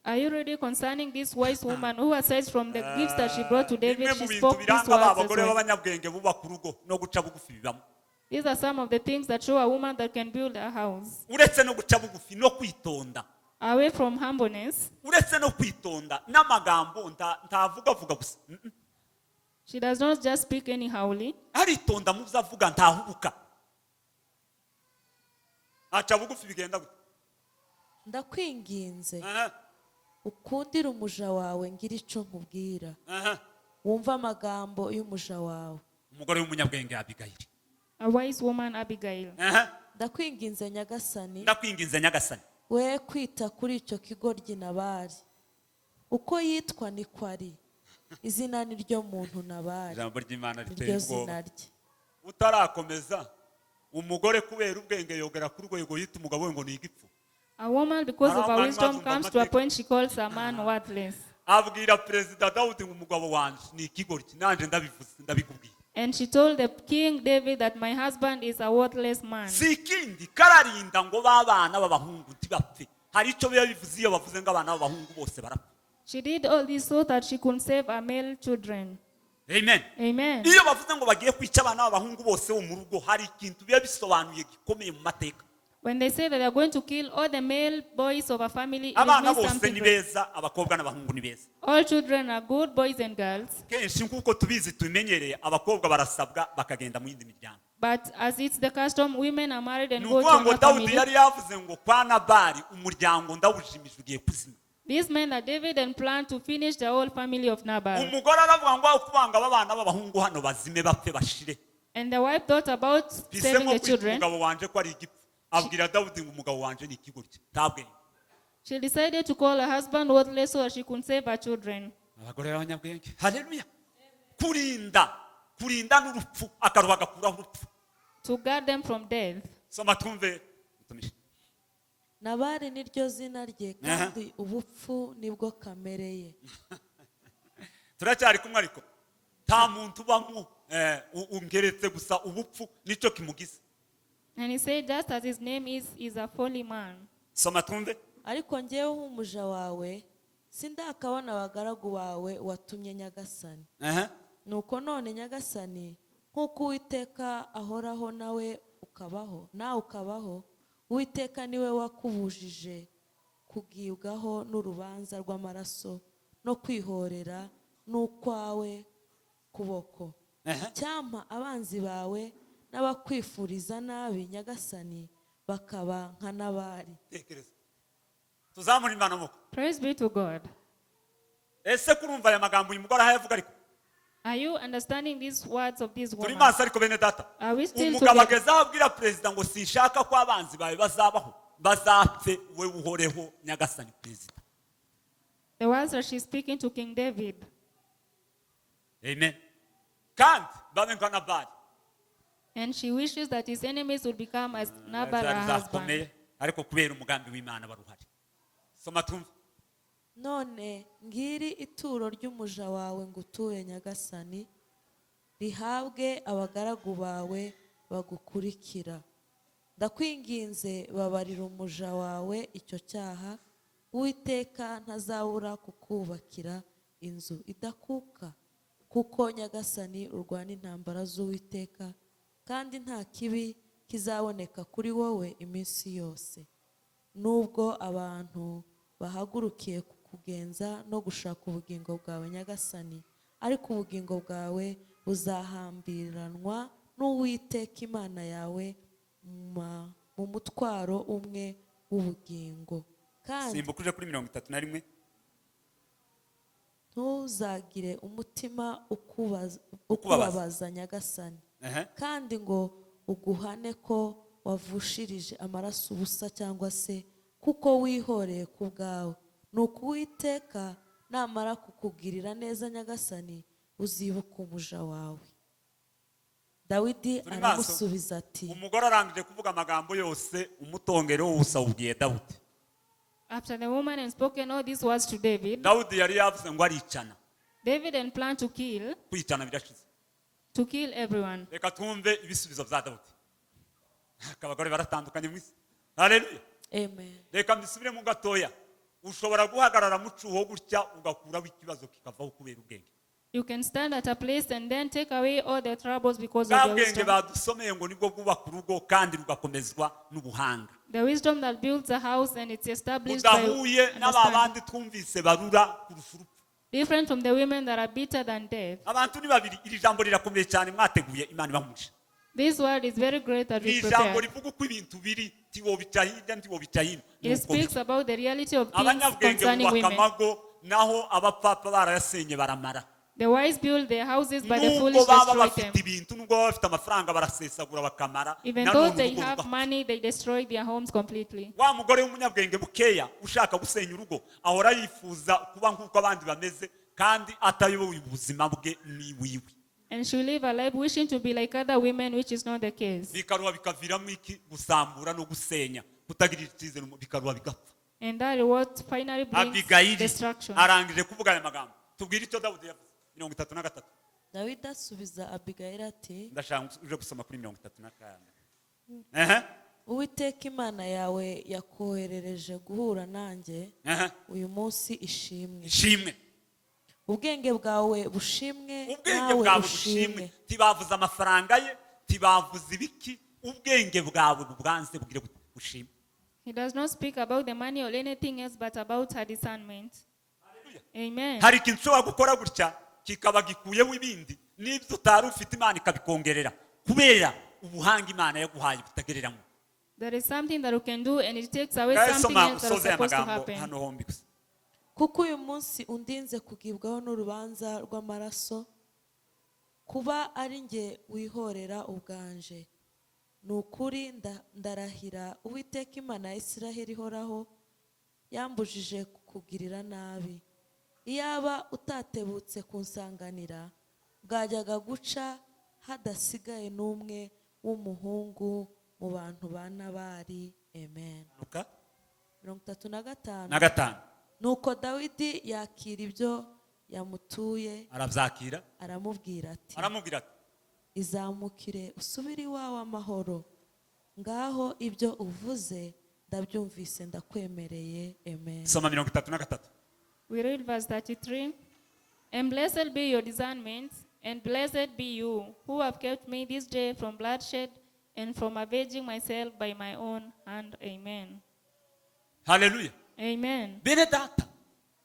Are you ready concerning this wise woman who, aside from the gifts that she brought to David, Bimwe she mu bintu spoke these biranga ba words as bagore well? b'abanyabwenge bubaka urugo no guca bugufi bibamo. These are some of the things that show a woman that can build a house. Uretse no guca bugufi no kwitonda, Away from humbleness, uretse no kwitonda n'amagambo ntavugavuga gusa. She does not just speak anyhowly. Aritonda mu byo avuga, ntahubuka, aca bugufi. Bigenda gute? Ndakwinginze, ukundire umuja wawe ngira icyo nkubwira, wumve amagambo y'umuja wawe. Umugore w'umunyabwenge Abigayili. A wise woman, Abigail. Ndakwinginze Nyagasani, Ndakwinginze Nyagasani, we kwita kuri icyo kigoryi Nabali. Uko yitwa niko ari, izina ni ryo muntu Nabali, Ijambo ry'Imana riteye niryo ubwoba. zina rye. Utarakomeza, umugore kubera ubwenge yogera ku rwego yita umugabo we ngo ni igipfu. A woman, because of her Aramwanya wisdom, mwazumva comes to a amateka. Point she calls a man worthless. Abwira Perezida Dawudi ngo umugabo wanje ni ikigoryi, nanjye ndabivuze, ndabikubwiye. And she told the king David that my husband is a worthless man. Si ikindi, kararinda ngo b'abana b'abahungu ntibapfe. Hari icyo biba bivuze iyo bavuze ngo abana b'abahungu bose barapfa. She did all this so that she could save her male children. Amen. Amen. Iyo bavuze ngo bagiye kwica abana b'abahungu bose bo mu rugo, hari ikintu biba bisobanuye gikomeye mu mateka. When they say that they are going to kill all the male boys of a family, it Abana means bose something ni great. beza, abakobwa n'abahungu ni beza. All children are good, boys and girls. Kenshi nk'uko tubizi, tubimenyereye, abakobwa barasabwa bakagenda mu yindi miryango. But as it's the custom, women are married and Ni go to ukuvuga ngo another Dawudi family. yari yavuze ngo kwa Nabali umuryango ndawujimije, ugiye kuzima. This meant that David had planned to finish the whole family of Nabal. Umugore aravuga ngo aho kubanga aba bana b'abahungu hano bazime, bapfe, bashire, And the wife thought about saving mpisemo the kwita children. umugabo wanje ko ari igipfu. Abwira Dawudi ngo umugabo wanje ni ikigoryi, nta bwenge. She decided to call her husband worthless so that she could save her children. Abagore b'abanyabwenge, haleluya! Kurinda, kurinda n'urupfu, akaruha agakuraho urupfu. To guard them from death. Soma twumve, mutumishi. Nabali niryo zina rye, kandi ubupfu nibwo kamere ye. Turacyari kumwe, ariko nta muntu ubamo ungeretse gusa ubupfu nicyo kimugize. And he said, just as his name is a folly man. Soma twumve. Ariko njyewe nk'umuja wawe sindakabona abagaragu bawe watumye, nyagasani. Nuko none, nyagasani, nk'uko Uwiteka ahoraho nawe ukabaho, nawe ukabaho, Uwiteka niwe wakubujije kugibwaho n'urubanza rw'amaraso no kwihorera n'ukwawe kuboko. Icyampa abanzi bawe n'abakwifuriza nabi, nyagasani, bakaba nka Nabali. Tekereza, tuzamure Imana amaboko. Praise be to God. Ese kurumva aya magambo uyu mugore aho ayavuga ariko? Are you understanding these words of this Turi woman? maso ariko, bene data? Are we still Umugabo together? ageze aho abwira perezida ngo sinshaka ko abanzi bawe bazabaho, bazapfe, we uhoreho, nyagasani perezida. The words that she's speaking to King David. Amen. Kandi babe nka Nabali. And she wishes that his enemies would become as Nabal, Zari her husband. zakomeye, ariko kubera umugambi w'Imana baruhari. Soma twumve. None ngiri ituro ry'umuja wawe ngutuye, nyagasani, rihabwe abagaragu bawe bagukurikira. Ndakwinginze, babarira umuja wawe icyo cyaha. Uwiteka ntazabura kukubakira inzu idakuka, kuko nyagasani urwana intambara z'Uwiteka, kandi nta kibi kizaboneka kuri wowe iminsi yose. Nubwo abantu bahagurukiye kukugenza no gushaka ubugingo bwawe, nyagasani, ariko ubugingo bwawe buzahambiranwa n'Uwiteka Imana yawe mu mutwaro umwe w'ubugingo, kandi Simbuka uje kuri 31. Ntuzagire umutima Ukubabaza. ukubabaza, nyagasani, kandi ngo uguhane ko wavushirije amaraso ubusa cyangwa se kuko wihoreye ku bwawe. Ni uko Uwiteka namara kukugirira neza, nyagasani, uzibuka umuja wawe. Dawidi Turi maso. aramusubiza ati: Umugore arangije kuvuga amagambo yose, umutongero wose awubwiye Dawudi. After the woman had spoken all these words to David, Dawudi yari yavuze ngo aricana. David had planned to kill, Kwicana birashize. to kill everyone. Reka twumve ibisubizo bya Dawudi. Abagore baratandukanye mu isi, haleluya! Amen. Reka mbisubiremo gatoya. Ushobora guhagarara mu cyuho gutya, ugakuraho ikibazo kikavaho kubera ubwenge. You can stand at a place and then take away all the troubles because Bwa of your bwenge wisdom. badusomeye ngo nibwo bwubaka urugo kandi rugakomezwa n'ubuhanga. The wisdom that builds a house and it's established by Budahuye n'aba understanding. bandi twumvise barura kurusha urupfu. Different from the women that are bitter than death. Abantu ni babiri. Iri jambo rirakomeye cyane mwateguye, Imana ibamugisha. This word is very great that Ni we ijambo prepare. rivuga uko ibintu biri, ntiwobica hirya, ntiwobica hino. Ni It uko biri. speaks about the reality of things Abanyabwenge concerning bubaka women. amago, naho abapfapfa barayasenye baramara. The wise build their houses, but the Nubwo foolish baba destroy them. bafite ibintu, nubwo baba bafite amafaranga, barasesagura bakamara. Even Nanone though they urugo have rugapfa. money, they destroy their homes completely. Wa mugore w'umunyabwenge bukeya ushaka gusenya urugo ahora yifuza kuba nk'uko abandi bameze, kandi atayoboye ubuzima bwe ni wiwe. And she will live a life wishing to be like other women, which is not the case. Bikaruha bikaviramo iki? Gusambura no gusenya, kutagirira icyizere, bikaruha bigapfa. And that reward finally brings Abigayili destruction. arangije kuvuga aya magambo. Tubwire icyo Dawudi yavuze, 33. Dawidi asubiza Abigayili ati: Ndashaka uje gusoma kuri 34. Ehe. Uwiteka Imana yawe yakoherereje guhura nanjye Aha. uyu munsi ishimwe. Ishimwe. Ubwenge bwawe bushimwe, Ubwenge nawe bwawe bushimwe. ushimwe. Ntibavuze amafaranga ye, ntibavuze ibiki. Ubwenge bwawe bubwanze bugire gute? Bushimwe. He does not speak about the money or anything else but about her discernment. Amen. Hari ikintu ushobora gukora gutya kikaba gikuyeho ibindi, n'ibyo utari ufite Imana ikabikongerera kubera ubuhanga Imana yaguhaye butagereranywa. There is something that you can do and it takes away Ngaho something soma else that was usoze aya supposed to magambo happen. hano hombi gusa. Kuko uyu munsi undinze kugibwaho n'urubanza rw'amaraso, kuba ari njye wihorera ubwanje. Ni ukuri ndarahira Uwiteka Imana ya Isiraheli ihoraho, yambujije kukugirira nabi. Iyaba utatebutse kunsanganira, bwajyaga guca hadasigaye n'umwe w'umuhungu mu bantu ba Nabali. Amen. Luka. 35. Na 5. Nuko Dawidi yakira ibyo yamutuye, Arabyakira. aramubwira ati, Aramubwira ati, izamukire usubire iwawe amahoro. Ngaho ibyo uvuze ndabyumvise, ndakwemereye. Amen. Soma 33. We read verse 33. And blessed be your discernment, and blessed be you who have kept me this day from bloodshed and from avenging myself by my own hand. Amen. Haleluya. Amen. Bene data,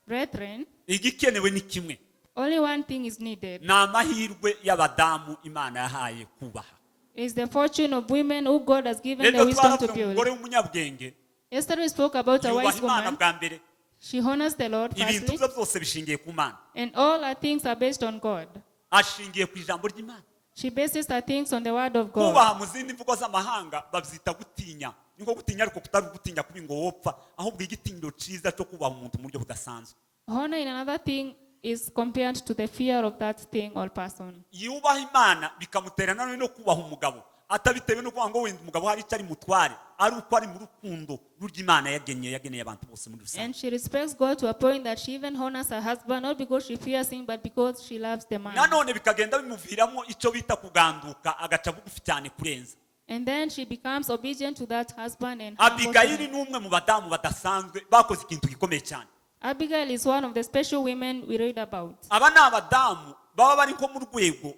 Brethren, igikenewe ni kimwe. only one thing is needed. Ni amahirwe y'abadamu Imana yahaye kubaha. It's the fortune of women who God has given the Rero wisdom to twaravuze ngo umugore build. w'umunyabwenge Yesterday we spoke about a yubaha wise Imana woman. bwa mbere. She honors the Lord Ibintu firstly, bye byose bishingiye ku Mana. and all her things are based on God. Ashingiye ku ijambo ry'Imana. She bases her things on the word of God. Kubaha mu zindi mvugo z'amahanga babyita gutinya. Ni nko gutinya, ariko kutari gutinya kubi ngo wopfa, ahubwo igitinyiro cyiza cyo kubaha umuntu mu buryo budasanzwe. Honor in another thing is compared to the fear of that thing or person. Yubaha Imana bikamutera nanone no kubaha umugabo, atabitewe no kuvuga ngo wenda umugabo hari icyo ari mutware, ari uko ari mu rukundo rurya Imana yageneye yageneye abantu bose muri rusange. And she respects God to a point that she even honors her husband, not because she fears him, but because she loves the man. Nanone bikagenda bimuviramo icyo bita kuganduka, agaca bugufi cyane kurenza. And then she becomes obedient to that husband and humble to Abigayili him. ni umwe mu badamu badasanzwe bakoze ikintu gikomeye cyane. Abigail is one of the special women we read about. Aba ni abadamu baba bari nko mu rwego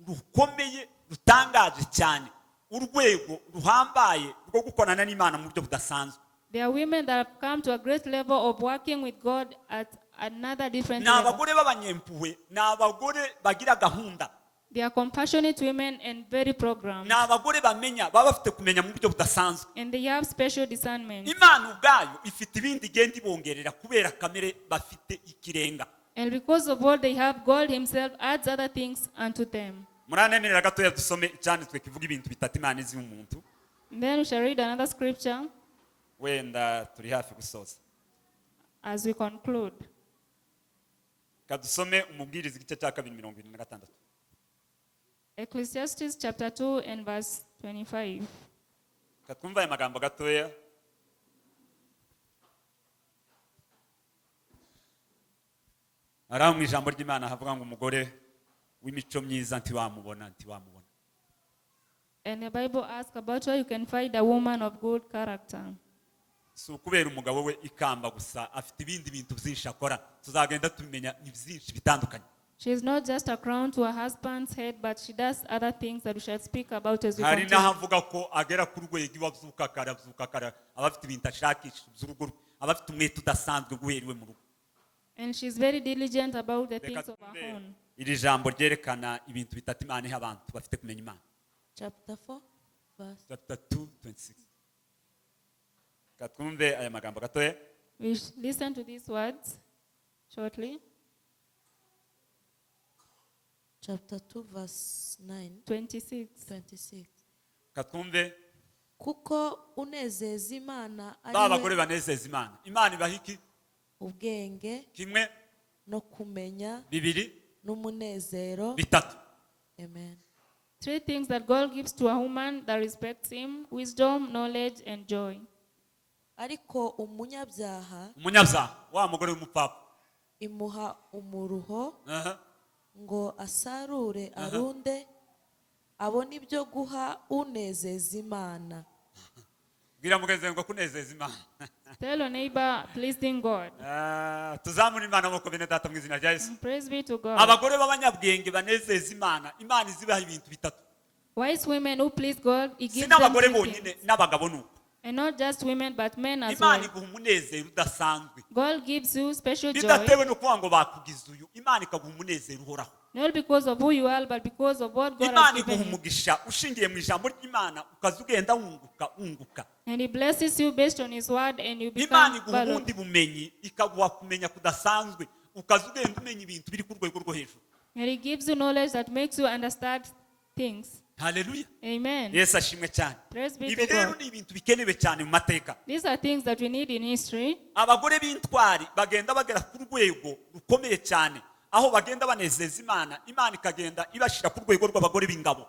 rukomeye rutangaje cyane, urwego ruhambaye rwo gukorana n'Imana mu buryo budasanzwe. They are women that have come to a great level of working with God at another different Ni level. abagore b'abanyempuhwe, ni abagore bagira gahunda. They are compassionate women and very programmed. Ni abagore bamenya, baba bafite kumenya mu buryo budasanzwe. And they have special discernment. Imana ubwayo ifite ibindi igenda ibongerera kubera kamere bafite ikirenga. And because of what they have, God Himself adds other things unto them. Muranemerera gatoya dusome icyanditswe kivuga ibintu bitatu Imana izi umuntu. And then we shall read another scripture Wenda turi hafi gusoza. as we conclude. Reka dusome Umubwiriza igice cya 2 26. Ecclesiastes chapter 2 and verse 25. Reka twumve aya magambo gatoya. Hari aho mu ijambo ry'Imana havuga ngo umugore w'imico myiza ntiwamubona, ntiwamubona. And the Bible asks about where you can find a woman of good character. Si ukubera umugabo we ikamba gusa, afite ibindi bintu byinshi akora, tuzagenda tubimenya, ni byinshi bitandukanye. She is not just a crown to her husband's head, but she does other things that we shall speak about as we Hari continue. n'ahavuga ko agera ku rwego iwe abyuka kare, abyuka kare, aba afite ibintu ashakisha by'urugo rwe, aba afite umwete udasanzwe guhera iwe mu rugo. And she's very diligent about the Reka things of her twumve own. iri jambo ryerekana ibintu bitatu Imana iha abantu bafite kumenya Imana. Chapter 4 verse Chapter 2 26. Reka twumve aya magambo gatoya. We listen to these words shortly. Chapter 2 verse 9. 26. 26. Reka twumve. Kuko unezeza Imana Ba ari we bagore banezeza Imana, Imana ibaha iki? Ubwenge Kimwe. no kumenya 2. n'umunezero. 3. Amen. Three things that God gives to a woman that respects him: wisdom, knowledge, and joy. Ariko umunyabyaha Umunyabyaha, wa mugore w'umupfapfa, imuha umuruho Aha. ngo asarure arunde, abone ibyo guha unezeza Imana. Bwira mugenzi wawe ngo kunezeza Imana. Tell your neighbor, pleasing God. Ah, tuzamure Imana amaboko, bene data, mu izina rya Yesu. Praise be to God. Abagore b'abanyabwenge banezeza Imana, Imana izibaha ibintu bitatu. Wise women who please God, He Si gives them n'abagore three bonyine, things. n'abagabo ni uko. And not just women, but men as Imana well. iguha umunezero udasanzwe God gives you special joy, bidatewe no kuvuga ngo bakugize uyu. Imana ikaguha umunezero uhoraho. Not because of who you are, but because of what God has Imana iguha given you. umugisha ushingiye mu ijambo ry'Imana, ukaza ugenda wunguka wunguka. And He blesses you based on His word, and you Imana become iguha valued. ubundi bumenyi, ikaguha kumenya kudasanzwe, ukaza ugenda umenya ibintu biri ku rwego rwo hejuru. And He gives you knowledge that makes you understand things. Haleluya. Amen. Yesu ashimwe cyane. Praise be Ibi to rero God. ni ibintu bikenewe cyane mu mateka. These are things that we need in history. Abagore b'intwari bagenda bagera ku rwego rukomeye cyane aho bagenda banezeza Imana, Imana ikagenda ibashyira ku rwego rw'abagore b'ingabo.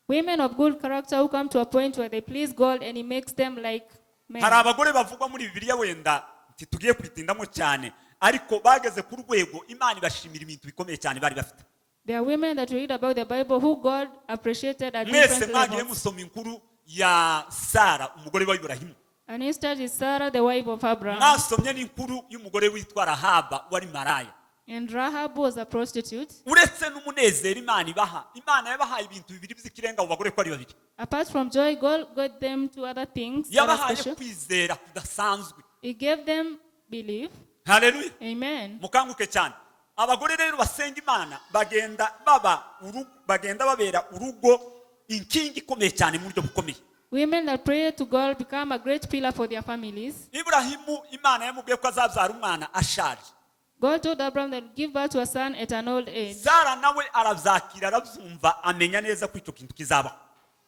Women of good character who come to a point where they please God and He makes them like men. Hari abagore bavugwa muri Bibiliya, wenda ntitugiye kubitindamo cyane, ariko bageze ku rwego Imana ibashimira ibintu bikomeye cyane bari bafite. There are women that we read about the Bible who God appreciated at Mwese different mwagiye levels. musoma inkuru ya Sara, umugore wa Iburahimu. An instance is Sarah, the wife of Abraham. Mwasomye n'inkuru y'umugore witwa Rahaba wari maraya. And Rahab was a prostitute. Uretse n'umunezero Imana ibaha, Imana yabahaye ibintu bibiri by'ikirenga abo bagore ko ari babiri. Apart from joy, God got them to other things that are Yabahaye special. kwizera kudasanzwe. He gave them belief. Haleluya. Amen. Mukanguke cyane. Abagore rero basenga Imana bagenda babera urugo inkingi ikomeye cyane mu buryo bukomeye. Women that pray to God become a great pillar for their families. Iburahimu, Imana yamubwiye ko azabyara umwana ashaje. God told Abraham that he'd give birth to a son at an old age. Sara nawe arabyakira, arabyumva, amenya neza ko icyo kintu kizabaho.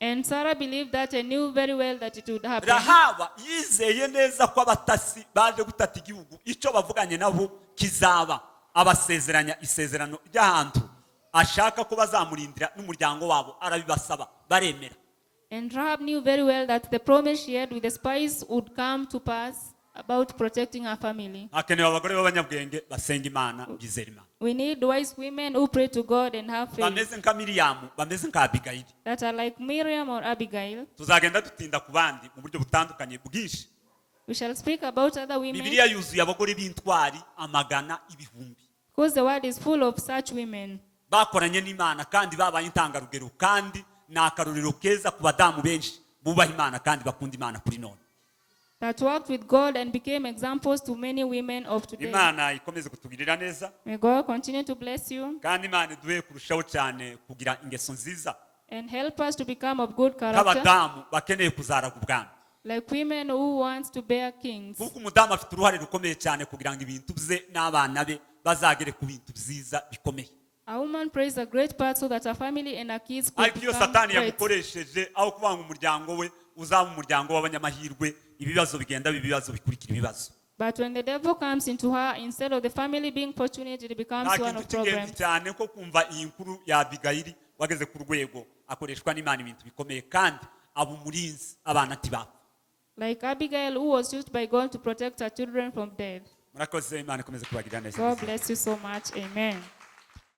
And Sarah believed that and knew very well that it would happen. Rahaba yizeye neza ko abatasi baje gutata igihugu icyo bavuganye nabo kizaba, abasezeranya isezerano ry'ahantu ashaka ko bazamurindira n'umuryango wabo, arabibasaba baremera. And Rahab knew very well that the promise she had with the spies would come to pass about protecting her family. Hakenewe abagore b'abanyabwenge basenga Imana, bizera Imana, We need wise women who pray to God and have faith, bameze nka Miriyamu, bameze nka Abigayili. That are like Miriam or Abigail. Tuzagenda dutinda ku bandi mu buryo butandukanye bwinshi. We shall speak about other women Bibiliya yuzuye abagore b'intwari amagana, ibihumbi, because the world is full of such women bakoranye n'Imana kandi babaye intangarugero, kandi ni akarorero keza ku badamu benshi bubaha Imana kandi bakunda Imana kuri none. That worked with God and became examples to many women of today. Imana ikomeze kutugirira neza. May God continue to bless you Kandi Imana iduhe kurushaho cyane kugira ingeso nziza and help us to become of good character, nk'abadamu bakeneye kuzaraga ubwami. Like women who want to bear kings. Kuko umudamu afite uruhare rukomeye cyane kugira ngo ibintu bye n'abana be bazagere ku bintu byiza bikomeye. A woman plays a great part so that her family and her kids could Ariko iyo become Satani great. yagukoresheje, aho kuvuga ngo umuryango we uzaba umuryango w'abanyamahirwe, ibibazo bigenda biba ibibazo bikurikira ibibazo. But when the devil comes into her, instead of the family being fortunate, it becomes Nta one kintu of cy'ingenzi problems. cyane ko kumva iyi nkuru ya Abigayili wageze ku rwego akoreshwa n'Imana ibintu bikomeye kandi aba umurinzi, abana ntibapfa. Like Abigail, who was used by God to protect her children from death. Murakoze, Imana ikomeze kubagirira neza. God bless you so much. Amen.